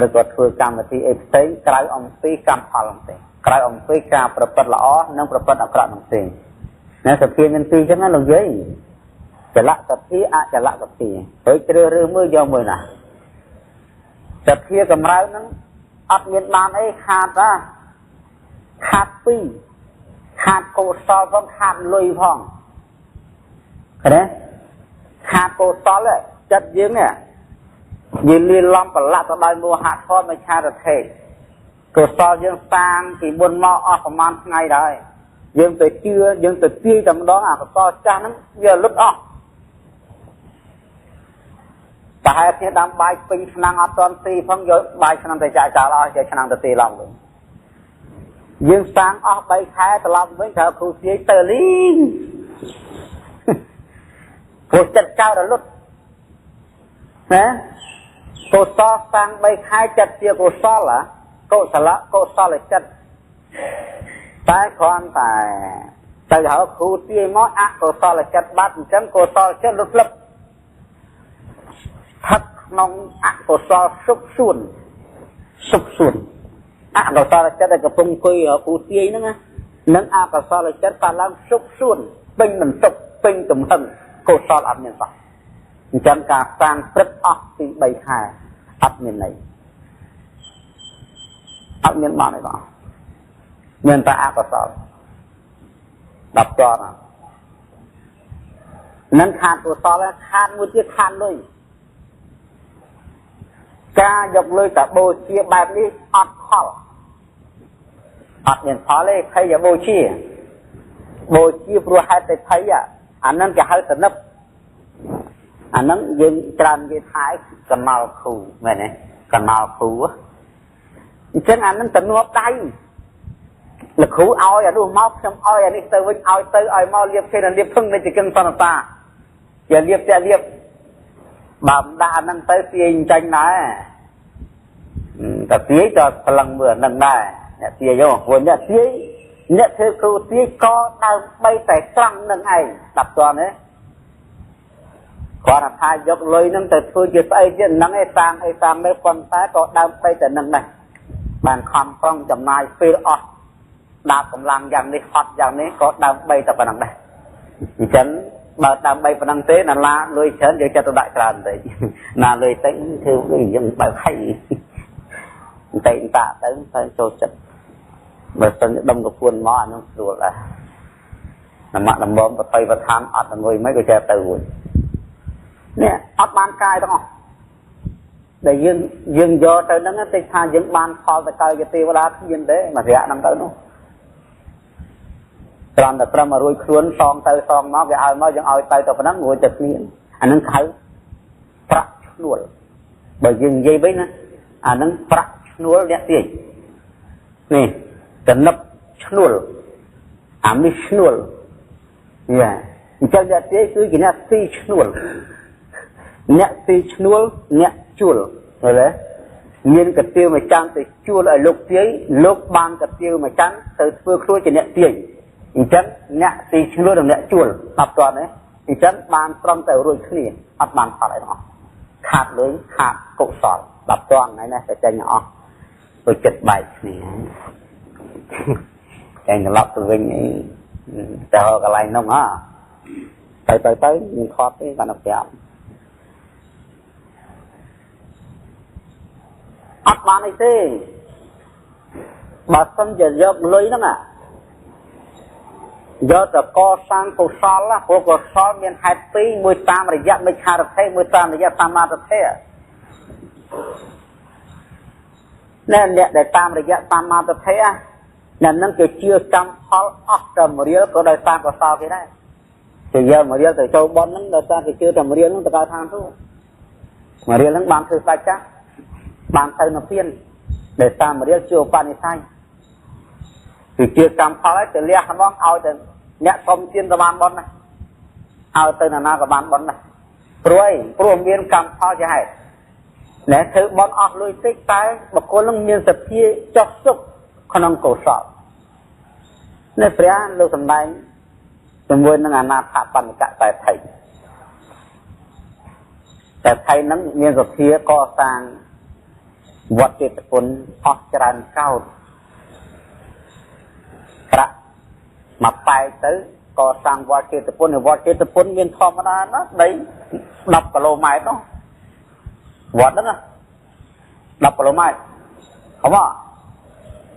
ឬក៏ធ្វើកម្មវិធីអីផ្សេងក្រៅអំពីកម្មផលហ្នឹងទេក្រៅអំពីការប្រព្រឹត្តល្អនិងប្រព្រឹត្តអាក្រក់ហ្នឹងទេណាសទ្ធាមានពីរអញ្ចឹងណាលោកយាយចលសទ្ធាអចលសទ្ធាហើយជ្រើសរើសមើលយកមើលណាសទ្ធាកម្រើកហ្នឹងអត់មានបានអីខាតតាខាតពីរខាតកុសលផងខាតលុយផងឃើញទេខាតកុសលចិត្តយើងនេះយើងលៀនឡំប្រឡាក់ទៅដោយមោហៈធម៌មិច្ឆាទិដ្ឋិកុសលយើងសាងពីមុនមកអស់ប្រហែលថ្ងៃដែរយើងទៅជឿយើងទៅទាយតែម្ដងអាកុសលចាស់ហ្នឹងវាលុតអស់ប្រហែលគ្នាដាំបាយពេញឆ្នាំងអត់ទាន់ទីផងយកបាយឆ្នាំទៅចាក់ចោលអស់យកឆ្នាំទៅទីឡំវិញយើងសាងអស់3ខែត្រឡប់វិញត្រូវគ្រូទាយទៅលីងព្រោះចិត្តចោលរលត់ណាកុសលសាង3ខែចិត្តជាកុសលកុសលកុសលចិត្តតែគ្រាន់តែទៅហៅគ្រូទាយមកអកុសលចិត្តបាត់អញ្ចឹងកុសលចិត្តលុតលឹបស្ថិតក្នុងអកុសលសុខសួនសុខសួនអកុសលចិត្តដែលកំពុងអង្គុយគ្រូទាយហ្នឹងណានឹងអកុសលចិត្តកើតឡើងសុខសួនពេញមិនសុខពេញទំហឹងកុសលអត់មានសោះអញ្ចឹងការសាងព្រឹកអស់ពី3ខែអត់មានន័យអត់មានបានទេបងមានតែអកុសល10ចរ នឹងខាតកុសលខាតមួយទៀតខាតលុយការយកលុយតបូជាបែបនេះអត់ផលអត់មានផលទេភ័យបូជាបូជាព្រោះហេតុតែភ័យអានឹងគេហៅតនឹបអានឹងយើងច្រើននិយាយថាកណោគ្រូមែនទេកណោគ្រូអញ្ចឹងអានឹងទំនាប់ដៃលោកគ្រូឲ្យអានោះមកខ្ញុំឲ្យអានេះទៅវិញឲ្យទៅឲ្យមកលៀបគេលៀបភឹងនៃជង្គឹងសន្តាជាលៀបតែលៀបបើមិនដាក់អានឹងទៅទាញចាញ់ដែរតែទាយក៏ប្រឡឹងមើលអានឹងដែរអ្នកទាយព្រោះអ្នកទាយអ្នកធ្វើគ្រូទាយក៏ដើម្បីតែត្រង់នឹងឯងស្ដាប់ទាន់ទេគាត់ថាយកលុយនឹងទៅធ្វើជាស្អីទៀតហ្នឹងឯងសាងអីសាងនេះប៉ុន្តែក៏ដើម្បីតែនឹងដែរបានខំប្រឹងចំណាយពេលអស់ដាក់កម្លាំងយ៉ាងនេះហត់យ៉ាងនេះក៏ដើម្បីតែប៉ុណ្្នឹងដែរអញ្ចឹងបើដើម្បីប៉ុណ្្នឹងទេណាឡាលុយច្រើនយើងចិត្តទៅដាក់ច្រើនបន្តិចណាលុយតិចធ្វើដូចយើងបើខៃបន្តិចតាទៅទៅចូលចិត្តបើសិនដុំកពួនមកអានោះស្រួលដែរនមៈដំបងបតីបឋានអត់ងុយមិនក៏ចេះទៅវិញនេះអត់បានកាយទាំងអស់ដែលយើងយកទៅហ្នឹងតិចថាយើងបានផលទៅកើតជាទេវតាគ្មានទេមួយរយៈហ្នឹងទៅនោះត្រង់តែត្រឹមមករួចខ្លួនសងទៅសងមកវាឲ្យមកយើងឲ្យទៅតែប៉ុណ្ណឹងរួចតែគ្មានអាហ្នឹងហៅប្រាក់ឈ្នួលបើយើងនិយាយវិញណាអាហ្នឹងប្រាក់ឈ្នួលអ្នកទាញនេះតំណឹបឈ្នួលអានេះឈ្នួលយ៉ាអញ្ចឹងអ្នកទាញគឺជាអ្នកស៊ីឈ្នួលអ្នកស៊ីឈ្នួលអ្នកជួលឃើញទេមានកទៀវមួយចាំទៅជួលឲ្យលោកទាយលោកបានកទៀវមួយចាំទៅធ្វើខ្លួនជាអ្នកទាញអញ្ចឹងអ្នកស៊ីឈ្នួលនិងអ្នកជួលអត់ទាន់ទេអញ្ចឹងបានត្រឹមតែរួចគ្នាអត់បានផលអីទាំងអស់ខាតលុយខាតកុសលដល់ទាន់ហើយណាតែចេញអស់ទៅចិត្តបែកគ្នាចេញត្រឡប់ទៅវិញអីទៅកន្លែងនោះហ៎ទៅទៅទៅមិនខត់ទេបានប្រាប់អត់បានអីទេបើសិនជាយកលុយហ្នឹងយកទៅកសាងកុសលព្រោះកុសលមានហេតុពីរមួយតាមរយៈមិច្ឆារថេមួយតាមរយៈសម្មាទិដ្ឋិណែអ្នកដែលតាមរយៈសម្មាទិដ្ឋិអ្នកហ្នឹងគេជឿកម្មផលអស់តែមួយរៀលក៏ដោយសារកុសលគេដែរគេយកមួយរៀលទៅចូលបុណ្យហ្នឹងដោយសារគេជឿតែមួយរៀលហ្នឹងទៅកើតឋានសួគ៌មួយរៀលហ្នឹងបានធ្វើស្ដេចចាស់បានទៅនិព្វានដោយសារមួយរៀលជាឧបនិស្ស័យគឺជាកម្មផលហើយទៅលះហ្មងឲ្យទៅអ្នកសុំទានក៏បានបុណ្យដែរឲ្យទៅណាក៏បានបុណ្យដែរព្រោះអីព្រោះមានកម្មផលជាហេតុណែធ្វើបុណ្យអស់លុយតិចតែបុគ្គលនឹងមានសទ្ធាចុះសុខក្នុងកុសលនេះព្រះលោកសម្ដែងជាមួយនឹងអនាថបណ្ឌិកតែថៃតែថៃនឹងមានសទ្ធាកសាងវត្តចេតពុនអស់ច្រើនកោតប្រាក់មកបែកទៅកសាងវត្តចេតពុនវត្តចេតពុនមានធម្មតាណាដី10គីឡូម៉ែត្រនោះវត្តហ្នឹង10គីឡូម៉ែត្រហ៎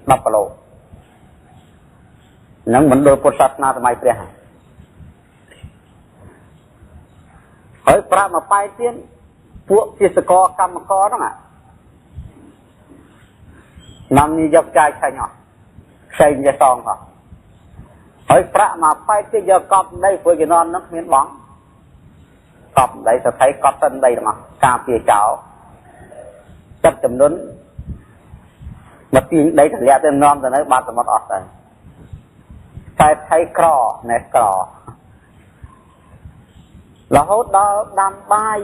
10គីឡូហ្នឹងមិនដូចពុទ្ធសាសនាសម័យព្រះហើយប្រាក់មកបែកទៀតពួកជាសកលកម្មករហ្នឹងនាំនេះយកចាយឆេញអស់ផ្សេងចេះសងអស់ហើយប្រាក់មកបែកទៀតយកកប់ដីព្រោះជំនាន់ហ្នឹងគ្មានបងកប់ដីសថៃកប់សិនដីទាំងអស់ការពារចោលទឹកចំនួនមកទាញដីទម្លាក់ទៅនាំទៅនៅបាត់សមុទ្រអស់ទៅតែថៃក្រណែក្ររហូតដល់ដាំបាយ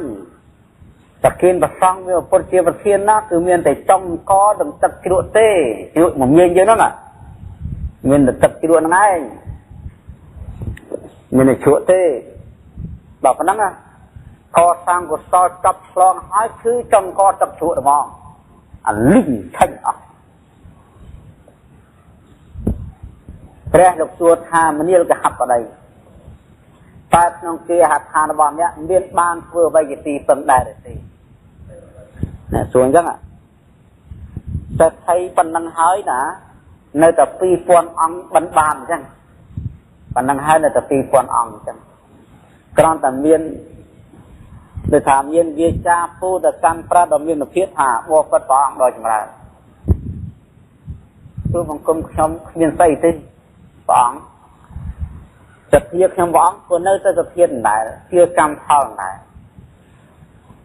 ប្រធានប្រសង់វាពុទ្ធជាប្រធានណាគឺមានតែចុងកនិងទឹកជ្រក់ទេជ្រក់មមាញយើងហ្នឹងមានតែទឹកជ្រក់ហ្នឹងឯងមានតែជ្រក់ទេដល់ប៉ុណ្ណឹងកសាងកុសលចាប់ឆ្លងហើយគឺចុងកទឹកជ្រក់ហ្មងអាលីងឆេញអស់ព្រះលោកសួរថាមនាលកហបតីតើក្នុងគេហដ្ឋានរបស់អ្នកមានបានធ្វើអ្វីជាទីពឹងដែរឬទេណែសួរអញ្ចឹងតែថៃប៉ុណ្ណឹងហើយណានៅតែ2000អង្គបិណ្ឌបានអញ្ចឹងប៉ុណ្ណឹងហើយនៅតែ2000អង្គអញ្ចឹង គ្រាន់តែមានដូចថាមានវាចាពោតកម្មប្រាដ៏មានភាពថាបបិទ្ធព្រះអង្គដ៏ចម្រើនទូបង្គំខ្ញុំគ្មានស្អីទេព្រះអង្គសទ្ធាខ្ញុំព្រះអង្គក៏នៅតែសទ្ធាដដែលជាកម្មផលដែរ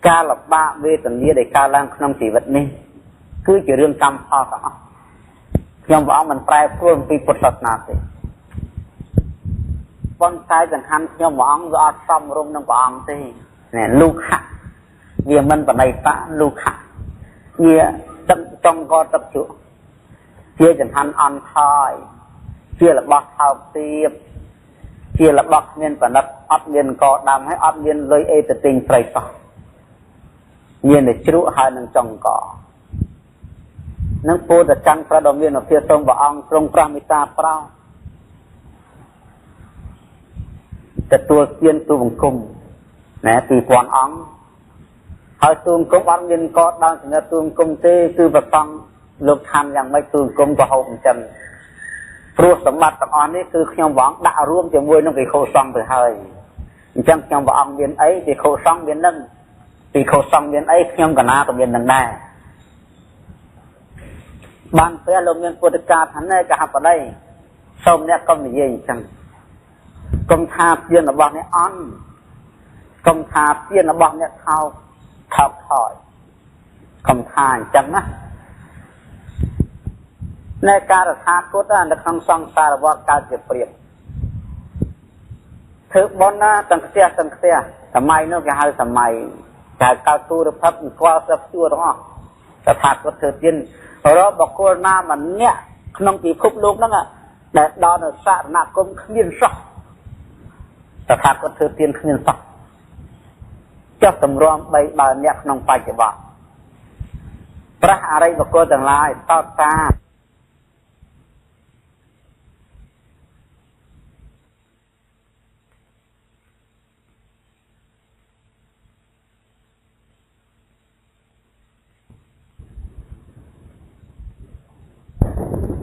ការលំបាកវេទនាដែលកើតឡើងក្នុងជីវិតនេះគឺជារឿងកម្មផលទាំងអស់ខ្ញុំព្រះអង្គមិនប្រែប្រួលអំពីពុទ្ធសាសនាទេប៉ុន្តែសង្ខាន់ខ្ញុំព្រះអង្គវាអត់សមរម្យនឹងព្រះអង្គទេណែលុខៈវាមិនបណិតៈលុខៈវាទឹកចង់កទឹកជក់ជាចង្ហាន់អន់ថយជារបស់ថោកទាបជារបស់គ្មានបណិតអត់មានកដាំហើយអត់មានលុយអីទៅទិញត្រីសោះមានតែជ្រក់ហើយនឹងចង់កនឹងពោតច័ន្ទប្រដ៏មានភាពសូមព្រះអង្គទ្រង់ប្រះមេត្តាប្រោសទទួលទានទូបង្គំណែ2000អង្គហើយទូបង្គំអត់មានកដើមសម្រាប់ទូបង្គំទេគឺប្រសង់លោកឋានយ៉ាងម៉េចទូបង្គំក៏ហូបអញ្ចឹងព្រោះសម្បត្តិទាំងអស់នេះគឺខ្ញុំព្រះអង្គដាក់រួមជាមួយនឹងភិក្ខុសង្ឃទៅហើយអញ្ចឹងខ្ញុំព្រះអង្គមានអីភិក្ខុសង្ឃមាននឹងភិក្ខុសង្ឃមានអីខ្ញុំកណាក៏មាននឹងដែរបានព្រះលោកមានពុទ្ធកាថាណែកហបតីសូមអ្នកកុំនិយាយអញ្ចឹងកុំថាទានរបស់អ្នកអន់កុំថាទានរបស់អ្នកថោកថោកថយកុំថាអញ្ចឹងណាในការរថាគតនៅក្នុងសង្សារវដ្តកើតជាព្រាបធ្វើបុណ្យណាទាំងផ្ទះទាំងផ្ទះសម័យនោះគេហៅសម័យគេកើតទូរភពអង្គស្រាប់ជួរទាំងអស់តថាគតធ្វើទានរកបុគ្គលណាម្នាក់ក្នុងពិភពលោកហ្នឹងដែលដល់នៅសារណគមគ្មានសោះតថាគតធ្វើទានគ្មានសោះចុះតម្រាំបីបើអ្នកក្នុងបច្ចុប្បន្នប្រះអរិយបុគ្គលទាំងឡាយតោតា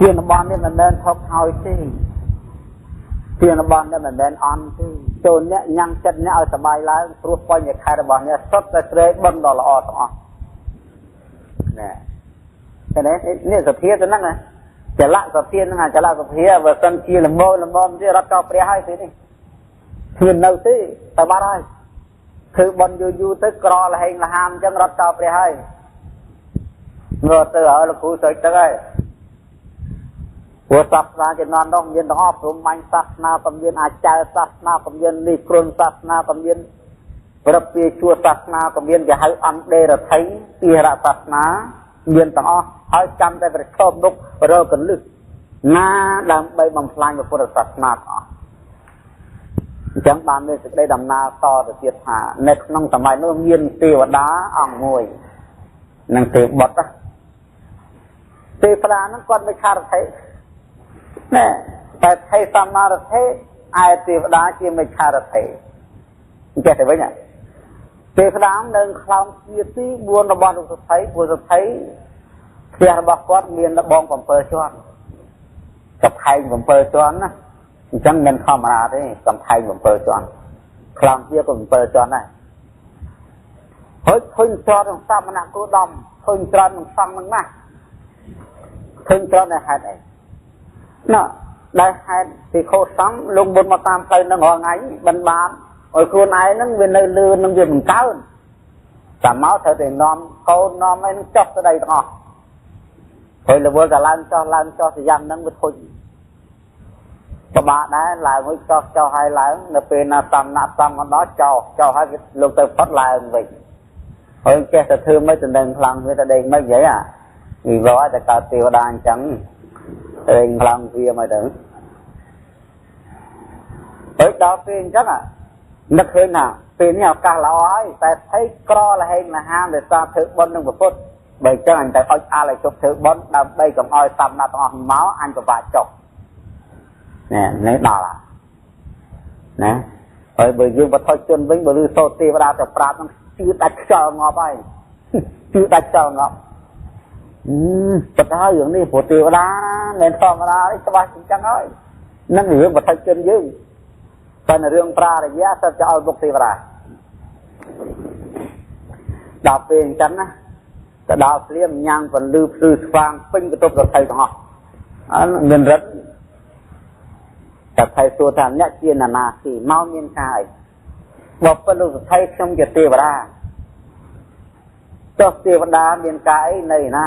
ទានរបស់នេះមិនមែនថោកហើយទេទានរបស់នេះមិនមែនអន់ទេចូលអ្នកញ៉ាំងចិត្តអ្នកឲ្យសប្បាយឡើងព្រោះបញ្ញខែរបស់អ្នកសុទ្ធតែស្រែបុណ្យដ៏ល្អទាំងអស់ណែតែនេះសភាទៅហ្នឹងណាចលៈសភាហ្នឹងចលៈសភាបើសិនជាល្មមល្មមទេរត់ចោលព្រះហើយទេនេះគ្មាននៅទេទៅបាត់ហើយធ្វើបុណ្យយូរយូរទៅក្រលហែងលហាមអញ្ចឹងរត់ចោលព្រះហើយងើទៅហើយលោកគ្រូសុចទៅហើយព្រោះសាសនាជំនាន់នោះមានទាំងអស់ព្រហ្មញ្ញសាសនាក៏មានអាចារ្យសាសនាក៏មាននិគ្រុនសាសនាក៏មានប្រពៃជួសាសនាក៏មានគេហៅអន្តេរថីពិរៈសាសនាមានទាំងអស់ហើយចាំតែប្រឈមមុខរកកលឹះណាដើម្បីបំផ្លាញពុទ្ធសាសនាទាំងអស់អញ្ចឹងបានមានសេចក្តីដំណើរតទៅទៀតថានៅក្នុងសម័យនោះមានទេវតាអង្គមួយនិងទេវបុត្រទេវតាហ្នឹងគាត់មិនខារថីណែតែថេសមារថេឯទេវតាជាមិច្ឆារថេអញ្ចេះទៅវិញទេវតានៅខ្លោងជាទី4របស់លោកសុថីព្រោះសុថីផ្ទះរបស់គាត់មានដបង7ជាន់កំផែង7ជាន់ណាអញ្ចឹងមិនធម្មតាទេកំផែង7ជាន់ខ្លោងជាក៏7ជាន់ដែរហើយឃើញច្រត់នឹងសមណគោដមឃើញច្រត់នឹងសង្ឃនឹងណាស់ឃើញច្រត់នៅហេតុអីណ៎ដែលហេតុពីខុសសង្ឃលោកមុនមកតាមផ្លូវនឹងរាល់ថ្ងៃបិណ្ឌបាតឲ្យខ្លួនឯងហ្នឹងវានៅលឿននឹងវាមិនកើនតាមមកត្រូវតែនាំកូននាំអីនឹងចុះទៅដីទាំងអស់ហើយរវល់តែឡើងចុះឡើងចុះទៅយ៉ាងហ្នឹងវាធុញពិបាកដែរឡើងមួយចុះចុះហើយឡើងនៅពេលណាសំណាក់សំមកដល់ចុះចុះហើយលោកទៅផុតឡើងវិញហើយចេះតែធ្វើមិនទៅនឹងខ្លាំងវាទៅដេកមិននិយាយអាវិវត្តតែកើតទេវតាអញ្ចឹងរែងខ្លាំងវាមកទៅហើយដល់ពេលអញ្ចឹងនឹកឃើញថាពេលនេះឱកាសល្អហើយតែថៃក្រលហែងលហាមដោយសារធ្វើបុណ្យនឹងពុទ្ធបើអញ្ចឹងអញទៅអុចអាលឲ្យជប់ធ្វើបុណ្យដើម្បីកុំឲ្យសំណាក់ទាំងអស់មកអញពិបាកចុះណែនេះដល់ណាហើយបើយើងបថុជនវិញបើឮសូរទេវតាទៅប្រាប់ហ្នឹងជឿដាច់ខ្យល់ងាប់ហើយជឿដាច់ខ្យល់ងាប់បិទហើយរឿងនេះព្រោះទេវតាមិនធម្មតាទេច្បាស់អញ្ចឹងហើយនឹងរឿងបថុជនយើង ប៉ុន្តែរឿងប្រារយៈសិតจะឲ្យមុខទេវតាដល់ពេលអញ្ចឹងណាទៅដល់ភ្លាមញ៉ាំងពន្លឺភ្លឺស្វាងពេញបន្ទប់សថីទាំងអស់អត់មានរិទ្ធតែថៃសួរថាអ្នកជាណានាទីមកមានការអីបើពិតលោកសថីខ្ញុំជាទេវតាចុះទេវតាមានការអីនៅណា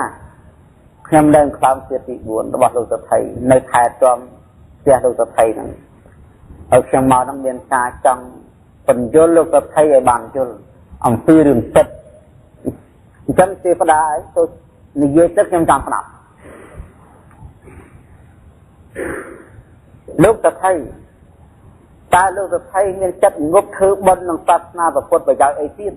ខ្ញុំនៅខ្លោមជាទី4របស់លោកសថីនៅខេត្តចំផ្ទះលោកសថីហ្នឹងហើយខ្ញុំមកហ្នឹងមានការចង់បញ្យល់លោកសថីឲ្យបានយល់អំពីរឿងចិត្តអញ្ចឹងទេវតាអីទៅនិយាយទៅខ្ញុំចង់ស្ដាប់លោកសថីតើលោកសថីមានចិត្តងប់ធ្វើបុណ្យនឹងសាសនាពុទ្ធប្រយោជន៍អីទៀត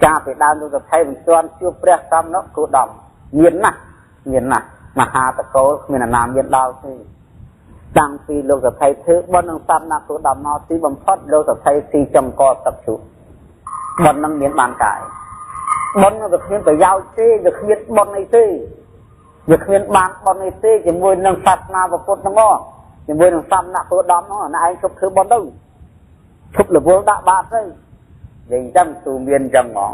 កាលពីដើមលោកសថីមិនទាន់ជួបព្រះសមណគោតមមានណាស់មានណាស់មហាតកូលគ្មានអាណាមានដល់ទេតាំងពីលោកសថីធ្វើបុណ្យនឹងសាសនាគោតមមកទីបំផុតលោកសថីស៊ីចង្កទឹកជ្រូកបុណ្យនឹងមានបានកាយបុណ្យវាគ្មានប្រយោជន៍ទេវាគ្មានបុណ្យអីទេវាគ្មានបានបុណ្យអីទេជាមួយនឹងសាសនាពុទ្ធហ្នឹងមកជាមួយនឹងសមណគោតមហ្នឹងណាឯងឈប់ធ្វើបុណ្យទៅឈប់រវល់ដាក់បាតទៅនិយាយអញ្ចឹងទូមានអញ្ចឹងហ្មង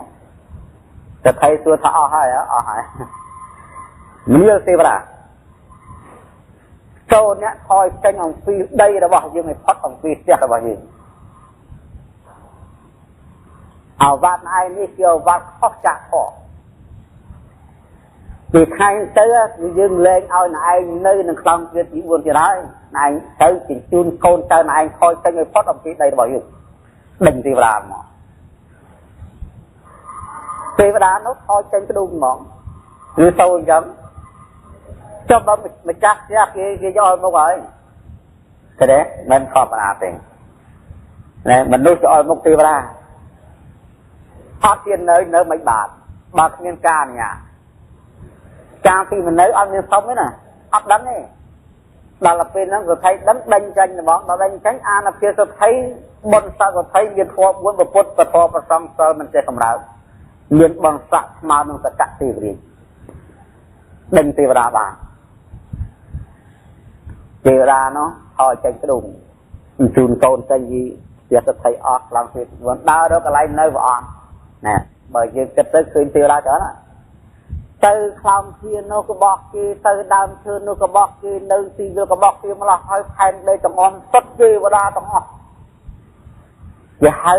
តែថៃសួរថាអស់ហើយអស់ហើយមៀលទេវតាចូលអ្នកថយចេញអំពីដីរបស់យើងឲ្យផុតអំពីផ្ទះរបស់យើងអវត្តឯងនេះជាអវត្តខុសចាក់ខុសពីថ្ងៃទៅយើងលែងឲ្យណែឯងនៅនឹងខ្លោងជាតិទី4ទៀតហើយណែឯងទៅជញ្ជូនកូនទៅណែឯងថយចេញឲ្យផុតអំពីដីរបស់យើងដេញទេវតាមកទេវតានោះថយចេញក្ដុងហ្មងឬទៅអញ្ចឹងចុះបើម្ចាស់ផ្ទះគេគេយកឲ្យមកហើយទេមិនខកណាទេណែមនុស្សទៅឲ្យមុខទេវតាអត់ទៀតនៅមិនបាទបើគ្មានការអនុញ្ញាតការពីមិននៅអត់មានសុំទេណាអត់ដឹងទេដល់ពេលហ្នឹងសថីដឹងដេញចេញហ្មងដល់ដេញចេញអានភាពសថីបុណ្យស័ក្តិសថីមានធម៌4ពុទ្ធពធប្រសងសិលមិនចេះកម្រើកមានបុណ្យស័ក្តិស្មើនឹងសកទេវរាជដេញទេវតាបានទេវតានោះថយចេញក្ដុងជូនកូនចេញពីផ្ទះសថីអស់ឡើងទៀតដើររកកន្លែងនៅព្រះអង្គណែបើយើងគិតទៅឃើញទេវតាច្រើនទៅខ្លោងធានោះក៏បោះគេទៅដើមឈើនោះក៏បោះគេនៅទីវាក៏បោះគេម្លោះហើយផែនដីទាំងអស់សុទ្ធទេវតាទាំងអស់គេហៅ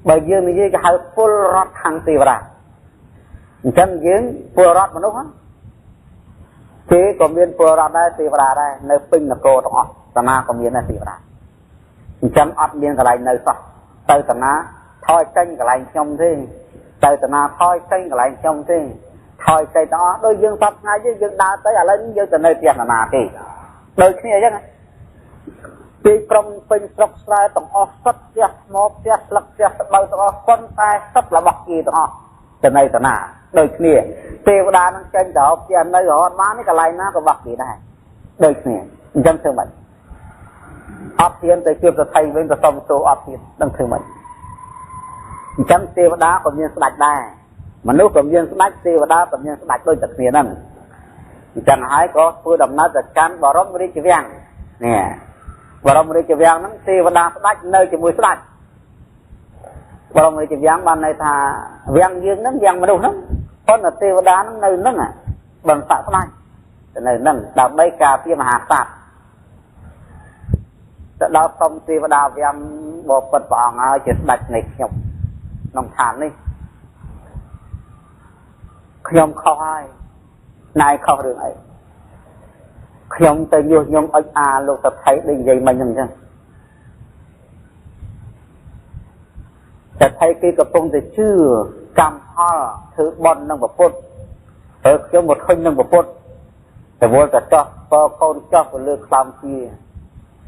បើយើងនិយាយគេហៅពលរដ្ឋខាងទេវតាអញ្ចឹងយើងពលរដ្ឋមនុស្សគេក៏មានពលរដ្ឋដែរទេវតាដែរនៅពេញនគរទាំងអស់តាណាក៏មានដែរទេវតាអញ្ចឹងអត់មានកន្លែងនៅសោះទៅតាណាថយចេញកន្លែងខ្ញុំទេទៅតាណាថយចេញកន្លែងខ្ញុំទេថយចេញទាំងអស់ដូចយើងសពថ្ងៃយើងដើរទៅឥឡូវយើងទៅនៅផ្ទះណានាទេដូចគ្នាអញ្ចឹងទីក្រុងពេញស្រុកស្រែទាំងអស់សុទ្ធផ្ទះថ្មផ្ទះស្លឹកផ្ទះស្បូវទាំងអស់ប៉ុន្តែសុទ្ធរបស់គេទាំងអស់ទៅនៅតាណាដូចគ្នាទេវតានឹងចេញទៅផ្ទះនៅរហូតបាននេះកន្លែងណាក៏របស់គេដែរដូចគ្នាអញ្ចឹងធ្វើម៉េចអត់ហ៊ានទៅជួបសថីវិញក៏សុំទោសអត់ហ៊ានដឹងធ្វើម៉េចអញ្ចឹងទេវតាក៏មានស្ដេចដែរមនុស្សក៏មានស្ដេចទេវតាក៏មានស្ដេចដូចតែគ្នាហ្នឹងអញ្ចឹងហើយក៏ធ្វើដំណើរទៅកាន់បរមរាជវាំងនេះបរមរាជវាំងហ្នឹងទេវតាស្ដេចនៅជាមួយស្ដេចបរមរាជវាំងបានន័យថាវាំងយើងហ្នឹងវាំងមនុស្សហ្នឹងប៉ុន្តែទេវតាហ្នឹងនៅហ្នឹងបន្សាក់ស្ដេចទៅនៅហ្នឹងដើម្បីការពារមហាក្សត្រទៅដល់សុំទេវតាវាំងបបិទ្ធព្រះអង្គហើយជាស្ដេចនៃខ្ញុំក្នុងឋាននេះខ្ញុំខុសហើយណែខុសរឿងអីខ្ញុំទៅញុះញង់អុចអាលោកសថីដូចនិយាយមិញហ្នឹងអញ្ចឹងសថីគេកំពុងតែជឿកម្មផលធ្វើបុណ្យនឹងពុទ្ធហើយខ្ញុំមកឃើញនឹងពុទ្ធតែវល់តែចោះពកូនចោះទៅលើខ្លោងជា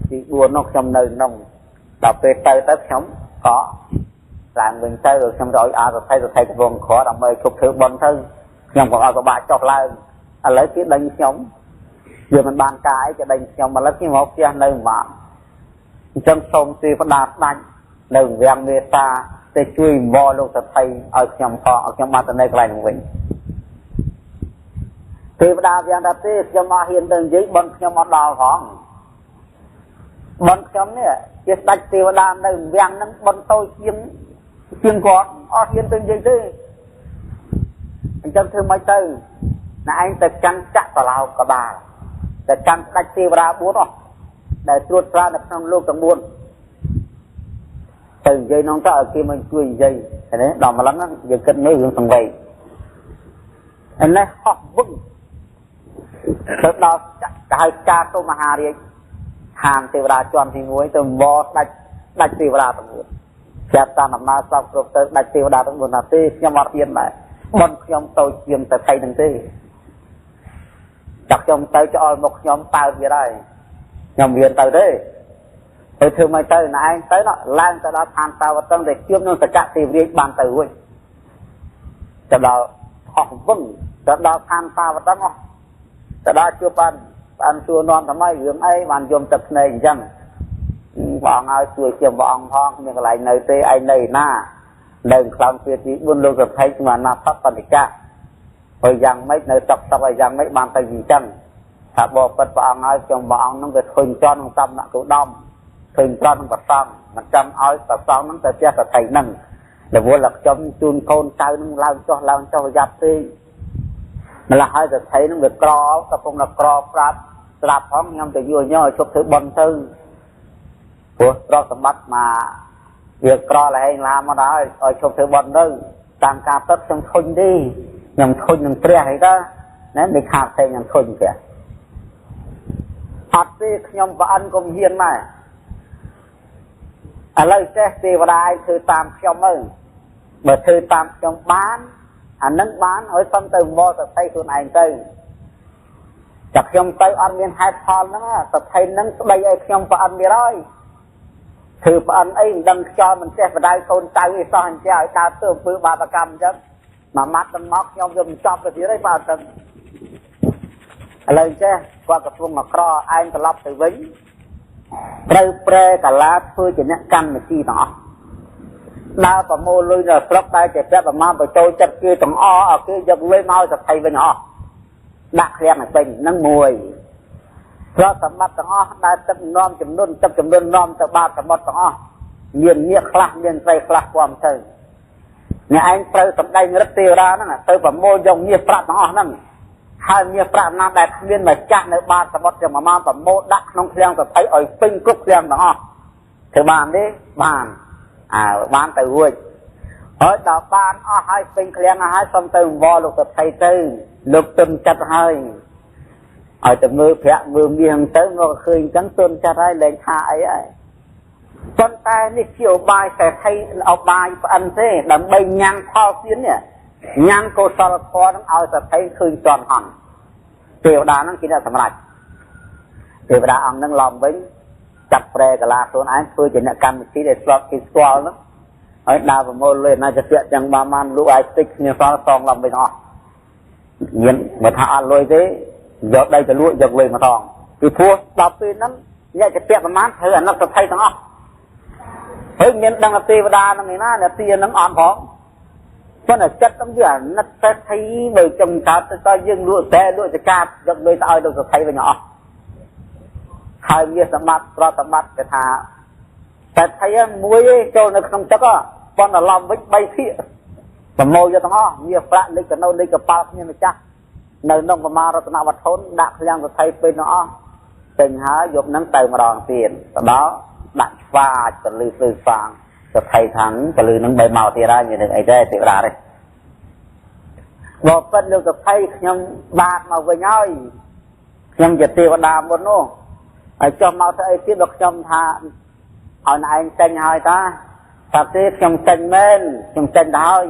ទី4នោះខ្ញុំនៅក្នុងដល់ពេលទៅទៅខ្ញុំក៏ឡើងវិញទៅខ្ញុំទៅឲ្យអាសថីសថីកំពុងក្រដើម្បីជប់ធ្វើបុណ្យទៅខ្ញុំក៏ឲ្យពិបាកចុះឡើងឥឡូវគេដេញខ្ញុំវាមិនបានកាយគេដេញខ្ញុំឥឡូវខ្ញុំមកផ្ទះនៅមកអញ្ចឹងសូមទេវតាស្ដេចនៅវាំងមេសាទៅជួយវល់លោកសថីឲ្យខ្ញុំផងឲ្យខ្ញុំបានទៅនៅកន្លែងនោះវិញទេវតាវាំងថាទេខ្ញុំអត់ហ៊ានទៅនិយាយបុណ្យខ្ញុំអត់ដល់ផង បុណ្យខ្ញុំនេះជាស្ដេចទេវតានៅវាំងហ្នឹងបុណ្យតូចជាងជាងគាត់អត់ហ៊ានទៅនិយាយទេអញ្ចឹងធ្វើម៉េចទៅណែឯងទៅកាន់ចក្រឡោកបាលទៅកាន់ស្ដេចទេវតា4អស់ដែលត្រួតត្រានៅក្នុងលោកទាំង4ទៅនិយាយនោះទៅឲ្យគេមកជួយនិយាយឃើញទេដល់ម្លឹងយើងគិតមើលរឿងសង្វេគឯនេះហោះវឹងទៅដល់ទៅហៅចាតុមហារាជខាងទេវតាជាន់ទី1ទៅវស្ដេចស្ដេចទេវតាទាំង4ចាប់តាមដំណើរសពគ្រប់ទៅដាច់ទេវតាទាំង4ថាទេខ្ញុំអត់ហ៊ានដែរបុណ្យខ្ញុំតូចជាងទៅថៃនឹងទេចាក់ខ្ញុំទៅឆ្អល់មកខ្ញុំប៉ើទៀតហើយខ្ញុំរៀនទៅទេទៅធ្វើមិនទៅណែឯងទៅឡើងទៅដល់ឋានតាវតឹងតែជួបនឹងសច្ចៈទេវរាជបានទៅរួចទៅដល់ហោះវឹងទៅដល់ឋានតាវតឹងអស់ទៅដល់ជួបបានបានសួរនាំថ្មីរឿងអីបានយំទឹកភ្នែកអញ្ចឹងព្រះអង្គឲ្យជួយខ្ញុំព្រះអង្គផងគ្មានកន្លែងនៅទេឯងនៅណានៅខ្លោមទ្វារទី4លោកសភ័យស្មាណាផបណ្ឌិកៈហើយយ៉ាងម៉េចនៅតុកតុកហើយយ៉ាងម៉េចបានទៅអញ្ចឹងថាបបិទ្ធព្រះអង្គឲ្យខ្ញុំព្រះអង្គនឹងវាឃើញជាន់ក្នុងសំណាក់គោដំឃើញត្រង់នឹងប្រសងមិនចាំឲ្យប្រសងនឹងទៅផ្ទះសថីនឹងរវល់តែខ្ញុំជូនកូនចៅនឹងឡើងចុះឡើងចុះយ៉ាប់ពេកម្ល៉េះហើយសថីនឹងវាក្រកំពុងតែក្រប្រាប់ស្រាប់ផងខ្ញុំទៅយល់ញោឲ្យជប់ធ្វើបន់ទៅព្រោះទ្រព្យសម្បត្តិមកវាក្រលហែងឡាមកដល់ឲ្យជប់ធ្វើបន់ទៅតាមការពិតខ្ញុំធុញទេខ្ញុំធុញនឹងព្រះអីទៅណាមិនខាតទេខ្ញុំធុញព្រះអត់ទេខ្ញុំប្រអិនកុំហ៊ានមកឥឡូវចេះទេវតាឯងធ្វើតាមខ្ញុំមើលបើធ្វើតាមខ្ញុំបានអានឹងបានឲ្យសុំទៅមកសថីខ្លួនឯងទៅតែខ្ញុំទៅអត់មានហេតុផលហ្នឹងសថីហ្នឹងស្ដីឲ្យខ្ញុំប្រអិនទៀតហើយធ្វើប្រអិនអីមិនដឹងខ្យល់មិនចេះបដៅកូនចៅអីសោះអញ្ចឹងឲ្យដើរធ្វើអំពើបាបកម្មអញ្ចឹងមួយម៉ាត់ដល់មកខ្ញុំយកមិនចប់ទៅទៀតហើយបាទទៅឥឡូវចេះគាត់កំពុងមកក្រឯងត្រឡប់ទៅវិញត្រូវប្រែកាឡាធ្វើជាអ្នកកម្មវិធីទាំងអស់ដើរប្រមូលលុយនៅស្រុកដែលជាពាក់ប្រមាណបញ្ចូលចិត្តគេទាំងអស់ឲ្យគេយកលុយមកសថីវិញអស់ដាក់ឃ្លាំងឲ្យពេញនឹងមួយទ្រព្យសម្បត្តិទាំងអស់ដែលទឹកនាំចំនួនទឹកចំនួននាំទៅបាតសមុទ្រទាំងអស់មានមាសខ្លះមានត្រីខ្លះគាំទៅអ្នកឯងត្រូវសម្ដែងរិទ្ធទេវតាហ្នឹងទៅប្រមូលយកមាសប្រាក់ទាំងអស់ហ្នឹងហើយមាសប្រាក់ណាដែលគ្មានម្ចាស់នៅបាតសមុទ្រទាំងប្រមាណប្រមូលដាក់ក្នុងឃ្លាំងសថីឲ្យពេញគ្រប់ឃ្លាំងទាំងអស់ធ្វើបានទេបានអើបានទៅរួចហើយដល់បានអស់ហើយពេញឃ្លាំងអស់ហើយសុំទៅអង្វរលោកសថីទៅលោកទឹមចិត្តហើយឲ្យតែមើលប្រាក់មើលមាសហ្នឹងទៅមកឃើញអញ្ចឹងទុនចិត្តហើយលែងថាអីហើយប៉ុន្តែនេះជាឧបាយសេដ្ឋីឧបាយប្អិនទេដើម្បីញ៉ាំងផលទាននេះញ៉ាំងកុសលធម៌ហ្នឹងឲ្យសេដ្ឋីឃើញតន់ហន់ទេវតាហ្នឹងជាអ្នកសម្រេចទេវតាអង្គហ្នឹងឡំវិញចាប់ប្រែកាឡាខ្លួនឯងធ្វើជាអ្នកកម្មវិធីដែលស្លាប់គេស្គាល់ហ្នឹងហើយដើរប្រមូលលុយណាจะពាក់ទាំងបានបានលក់ឲ្យតិចគ្នាសល់សងឡំវិញអស់មានបើថាអត់លុយទេយកដីទៅលក់យកលុយមកថងពីព្រោះដល់ពេលហ្នឹងអ្នកจะពាក់ប្រមាណត្រូវអាណិតសថីទាំងអស់ហើយមានដឹងទេវតាហ្នឹងឯណាអ្នកទាហ្នឹងអត់ផងប៉ុន្តែចិត្តហ្នឹងវាអាណិតសេដ្ឋីបើចំកើតទៅតើយើងលក់តែលក់ចកាយកលុយទៅឲ្យលោកសថីវិញអស់ហើយមានសម្បត្តិប្រតិបត្តិគេថាសេដ្ឋីមួយឯងចូលនៅក្នុងទឹកប៉ុន្តែឡំវិញ3ភាគប្រមូលយកទាំងអស់មាសប្រាក់លេខកណូលេខកប៉ាល់គ្មានម្ចាស់នៅក្នុងប្រមាណរតនវត្ថុដាក់ឃ្លាំងសថីពេញទាំងអស់ពេញហើយយកនឹងទៅម្ដងទៀតទៅដល់ដាក់ឆ្វាចពលឺភ្លឺស្វាងសថីខាងពលឺនឹងបីមកទៀតហើយមាននឹងអីទេទេវតាទេបបិទ្ធលោកសថីខ្ញុំបាតមកវិញហើយខ្ញុំជាទេវតាមុននោះហើយចុះមកធ្វើអីទៀតបើខ្ញុំថាឲ្យឯងចេញហើយតាថាទេខ្ញុំចេញមែនខ្ញុំចេញទៅហើយ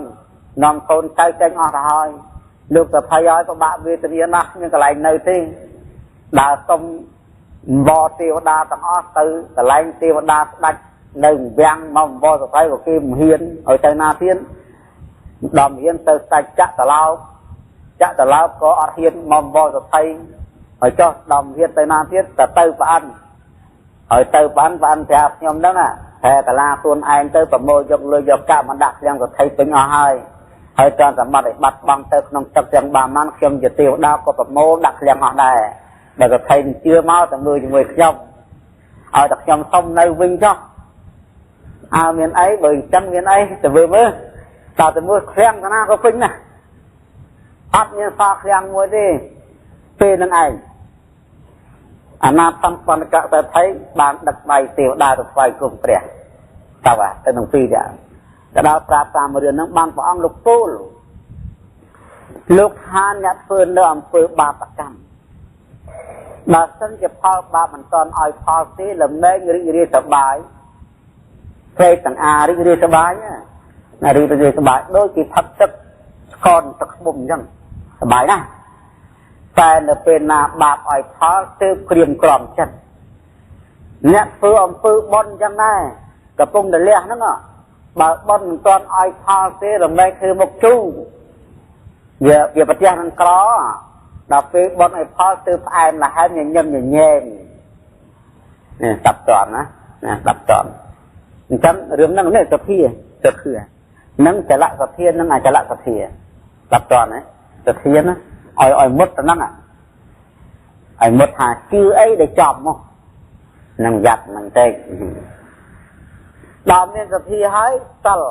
នាំកូនចៅចេញអស់ទៅហើយលោកសភ័យឲ្យពិបាកវេទនាណាស់មានកន្លែងនៅទេដើរសុំអង្វរទេវតាទាំងអស់ទៅកន្លែងទេវតាស្ដេចនៅវាំងមកអង្វរសភ័យក៏គេមិនហ៊ានឲ្យទៅណាទៀតដល់ហ៊ានទៅស្ដេចចក្រឡោបចក្រឡោបក៏អត់ហ៊ានមកអង្វរសភ័យហើយចុះដល់ហ៊ានទៅណាទៀតទៅទៅប្អិនហើយទៅប្អិនប្អិនប្រាប់ខ្ញុំហ្នឹងហែកាឡាខ្លួនឯងទៅប្រមូលយកលុយយកកាក់មកដាក់ឃ្លាំងសថីពេញអស់ហើយហើយតាមសម្បត្តិឲ្យបាត់បង់ទៅក្នុងទឹកទាំងបាម៉ាន់ខ្ញុំជាទេវតាក៏ប្រមូលដាក់ឃ្លាំងអស់ដែរបើសថីមិនជឿមកទៅមើលជាមួយខ្ញុំ ឲ្យតែខ្ញុំសុំនៅវិញចុះអើមានអីបើអញ្ចឹងមានអីទៅមើលមើលតើទៅមើលឃ្លាំងតាណាក៏ពេញណាស់អត់មានសល់ឃ្លាំងមួយទេពេលនឹងឯងអនាថបណ្ឌកសេដ្ឋីបានដឹកដៃទេវតាទៅថ្វាយគុំព្រះតើទៅនឹងពីរទៀតទៅដល់ប្រាប់តាមរឿងហ្នឹងបានព្រះអង្គលោកពូលលោកថាអ្នកធ្វើនៅអំពើបាបកម្មបើសិនជាផលបាបមិនតន់ឲ្យផលទេល្មែងរីករាយសប្បាយព្រេកទាំងអារីករាយសប្បាយណារីករាយសប្បាយដូចជាផឹកទឹកស្កនទឹកខ្មុំអញ្ចឹងសប្បាយណាស់តែនៅពេលណាបាបឲ្យផលទើបក្រៀមក្រំចិត្តអ្នកធ្វើអំពើបុណ្យអញ្ចឹងដែរកំពុងតែលះហ្នឹងបើបុណ្យមិនទាន់ឲ្យផលទេរមែងធ្វើមុខជូរវាប្រទះនឹងក្រដល់ពេលបុណ្យឲ្យផលទើបផ្អែមល្ហែមញញឹមញញែមនេះស្ដាប់តន់ណាណាស្ដាប់តន់អញ្ចឹងរឿងហ្នឹងនេះសភាសភានឹងចលសភានិងអចលសភាស្ដាប់តន់ណាសភាណាឲ្យមុតទៅហ្នឹងឲ្យមុតថាជឿអីដែលចំមកនឹងយ៉ាត់ហ្នឹងទេដល់មានសភាហើយសិល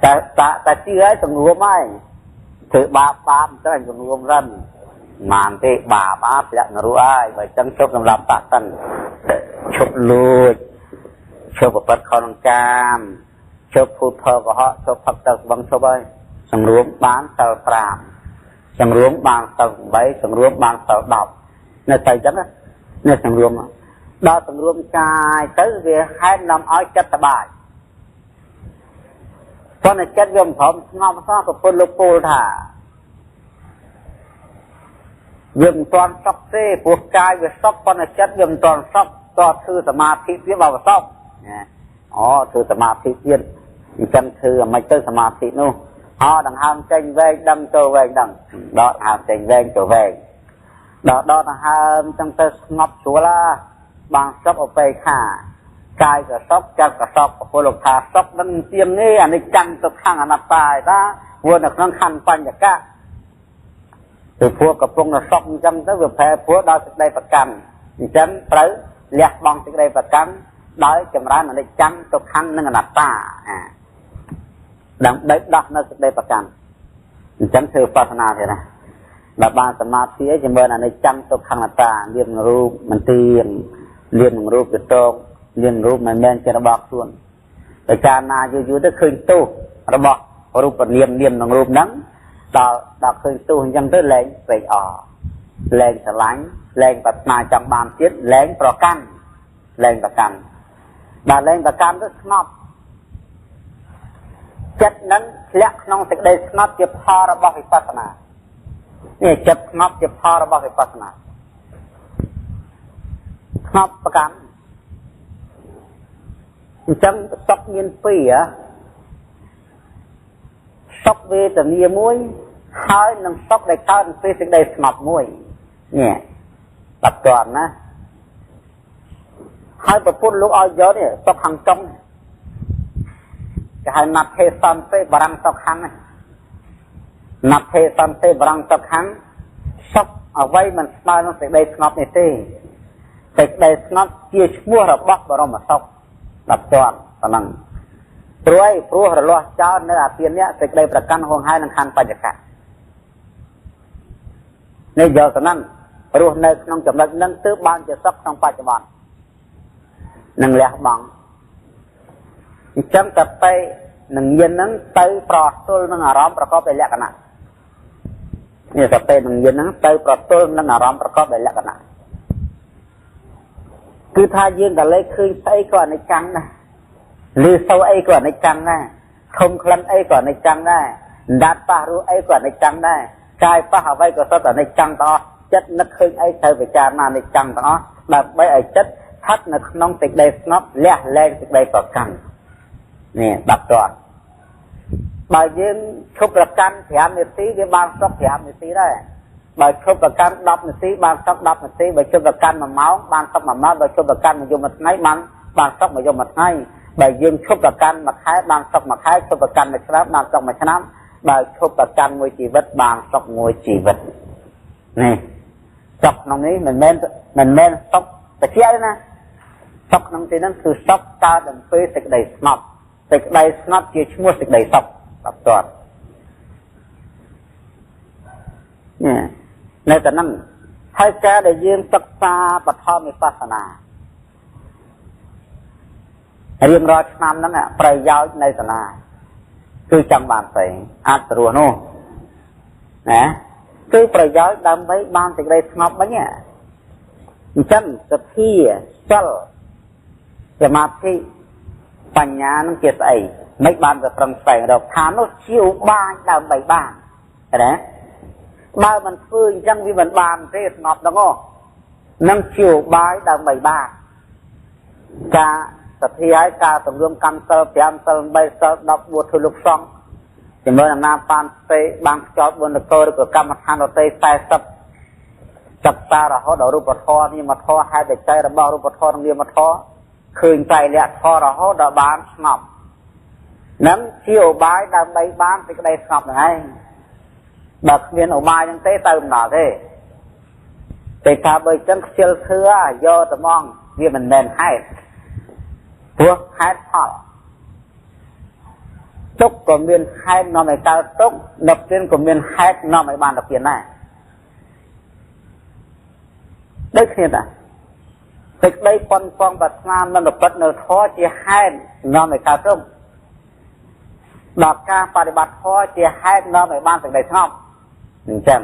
តែតែជឿឲ្យសង្រួមហើយធ្វើបាបបាបទៅសង្រួមរឹនមិនទេបាបអាធ្លាក់នរកហើយបើចឹងជប់សម្រាប់បាក់សិនឈប់លួចឈប់ប្រព្រឹត្តខុសនឹងកាមឈប់ភូតផលកុហកឈប់ផឹកទឹកស្បឹងឈប់ហើយសង្រួមបានសិល5សង្រួមបានសិល8សង្រួមបានសិល10នៅតែចឹងណាសង្រួមដល់សង្រួមកាយទៅវាហេតុនាំឲ្យចិត្តសប្បាយប៉ុន្តែចិត្តវាមិនព្រមស្ងប់សោះប្រពន្ធលោកពូលថាវាមិនទាន់សុខទេព្រោះកាយវាសុខប៉ុន្តែចិត្តវាមិនទាន់សុខក៏ធ្វើសមាធិទៀតបើសុខអូធ្វើសមាធិទៀតអញ្ចឹងធ្វើអ្មិនទៅសមាធិនោះអដង្ហើមចេញវែងដឹងចូលវែងដឹងដកដង្ហើមចេញវែងចូលវែងដកដង្ហើមចឹងទៅស្ងប់ស្រួលបានសុខឧបេក្ខាកាយក៏សុខចិត្តក៏សុខពលលោកថាសុខនឹងទៀងនេះអានេះចាំទៅខាងអនត្តាឯតាព្រោះនៅក្នុងខណ្ឌបញ្ញកៈពីព្រោះកំពុងតែសុខអញ្ចឹងទៅវាប្រែព្រោះដល់សេចក្តីប្រកាន់អញ្ចឹងត្រូវលះបង់សេចក្តីប្រកាន់ដោយចម្រើនអនិច្ចំទុក្ខំនិងអនត្តាដើម្បីដោះនៅសេចក្តីប្រកាន់អញ្ចឹងធ្វើបាសនាទៀតណាបើបានសមាធិជំរឿនអនិច្ចំទុក្ខំអនត្តាលៀមរូបមិនទៀងលៀមនឹងរូបទៅតោកលៀមរូបមិនមែនជារបស់ខ្លួនតែកាលណាយូរយូរទៅឃើញទោសរបស់រូបនាមនាមនឹងរូបហ្នឹងដល់ឃើញទោសអញ្ចឹងទៅលែងត្រេកអរលែងស្រឡាញ់លែងប្រាថ្នាចង់បានទៀតលែងប្រកាន់លែងប្រកាន់ដល់លែងប្រកាន់ទៅស្ងប់ចិត្តនឹងធ្លាក់ក្នុងសេចក្តីស្ងប់ជាផលរបស់វិបស្សនានេះចិត្តស្ងប់ជាផលរបស់វិបស្សនាស្ងប់ប្រកាន់អញ្ចឹងសុខមានពីរសុខវេទនាមួយហើយនឹងសុខដែលកើតពីសេចក្តីស្ងប់មួយនេះបាត់ទាន់ណាហើយប្រពន្ធលោកឲ្យយកនេះសុខខាងចុងគេហៅណាត់ទេសន្តិបរំសុខខាងណាត់ទេសន្តិបរំសុខខាងសុខអ្វីមិនស្មើនឹងសេចក្តីស្ងប់នេះទេសេចក្តីស្ងប់ជាឈ្មោះរបស់បរមសុខបាត់ទាន់ប៉ុណ្ណឹងព្រោះអីព្រោះរលាស់ចោលនៅអាពាននេះសេចក្តីប្រកាន់ហួងហែនឹងខណ្ឌបញ្ចកៈនេះយកទៅហ្នឹងរស់នៅក្នុងចំណុចហ្នឹងទើបបានជាសុខក្នុងបច្ចុប្បន្ននឹងលះបង់អញ្ចឹងតបេនឹងញាណហ្នឹងទៅប្រទល់នឹងអារម្មណ៍ប្រកបដោយលក្ខណៈនេះតបេនឹងញាណហ្នឹងទៅប្រទល់នឹងអារម្មណ៍ប្រកបដោយលក្ខណៈគឺថាយើងក៏លេខឃើញស្អីក៏អនិច្ចំដែរឬសូវអីក៏អនិច្ចំដែរធំក្លិនអីក៏អនិច្ចំដែរដាត់ប៉ះរសអីក៏អនិច្ចំដែរកាយប៉ះអ្វីក៏សុទ្ធអនិច្ចំទាំងអស់ចិត្តនឹកឃើញអីត្រូវពិចារណាអនិច្ចំទាំងអស់ដើម្បីឲ្យចិត្តស្ថិតនៅក្នុងសេចក្តីស្ងប់លះលែងសេចក្តីប្រកាន់នេះបាត់ទាន់បើយើងឈប់ប្រកាន់5នាទីវាបានសុខ5នាទីដែរបើឈប់ប្រកាន់10នាទីបានសុខ10នាទីបើឈប់ប្រកាន់1ម៉ោងបានសុខ1ម៉ោងបើឈប់ប្រកាន់មួយយប់មួយថ្ងៃបានសុខមួយយប់មួយថ្ងៃបើយើងឈប់ប្រកាន់មួយខែបានសុខមួយខែឈប់ប្រកាន់មួយឆ្នាំបានសុខមួយឆ្នាំបើឈប់ប្រកាន់មួយជីវិតបានសុខមួយជីវិតនេះ សុខក្នុងនេះមិនមែនសុខតិចទេណាសុខក្នុងទីហ្នឹងគឺសុខកើតអំពីសេចក្តីស្ងប់សេចក្តីស្ងប់ជាឈ្មោះសេចក្តីសុខបតតនេះនៅតែហ្នឹងហើយការដែលយើងសិក្សាបឋមវិបស្សនារៀងរាល់ឆ្នាំហ្នឹងប្រយោជន៍នៅសាលាគឺចង់បានស្អីអត់ព្រោះនោះណាគឺប្រយោជន៍ដើម្បីបានសេចក្តីស្ងប់វិញអញ្ចឹងសទ្ធាសិលសមាធិបញ្ញានឹងជាស្អីមិនបានទៅប្រឹងស្វែងរកថានោះជាឧបាយដើម្បីបានណាបើមិនធ្វើអញ្ចឹងវាមិនបានទេស្ងប់ហ្នឹងនឹងជាឧបាយដើម្បីបានការសទ្ធាឲ្យការទម្រាំកម្មសិល5សិល8សិល10បួសធ្វើលោកសង្ឃជំនឿអាណាបានទេបានខ្យល់4នគរឬក៏កម្មដ្ឋានរតី40សិក្សារហូតដល់រូបធម៌នាមធម៌ហេតុបច្ច័យរបស់រូបធម៌និងនាមធម៌ឃើញត្រៃលក្ខធម៌រហូតដល់បានស្ងប់នឹងជាឧបាយដើម្បីបានសេចក្តីស្ងប់ហ្នឹងឯងបើគ្មានឧបាយហ្នឹងទេទៅមិនដល់ទេតែថាបើអញ្ចឹងខ្ជិលធ្វើយកត្មងវាមិនមែនហេតុព្រោះហេតុផលទុកក៏មានហេតុនាំឲ្យកើតទុកនិព្វានក៏មានហេតុនាំឲ្យបាននិព្វានដែរដូចគ្នាតាសេចក្តីប៉ុនប៉ងប្រាថ្នាមិនប្រព្រឹត្តនៅធម៌ជាហេតុនាំឲ្យកើតទុកដល់ការបដិបត្តិធម៌ជាហេតុនាំឲ្យបានសេចក្តីស្ងប់អញ្ចឹង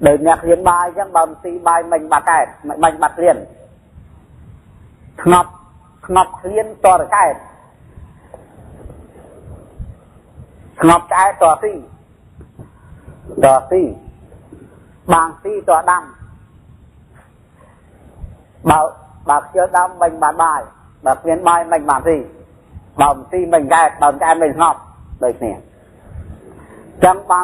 ដូចអ្នករៀនបាយអញ្ចឹងបើមិនស៊ីបាយមិនបាត់កែមិនបាញ់បាត់រៀនស្ងប់ស្ងប់ឃ្លានតរកែស្ងប់ឆ្អែតតស៊ីតស៊ីបាងស៊ីតដាំបើខ្ជិលដាំមិនបានបាយបើគ្មានបាយមិនបានស៊ីបើមិនស៊ីមិនកែបើមិនកែមិនស្ងប់ដូចគ្នាចឹងបាន។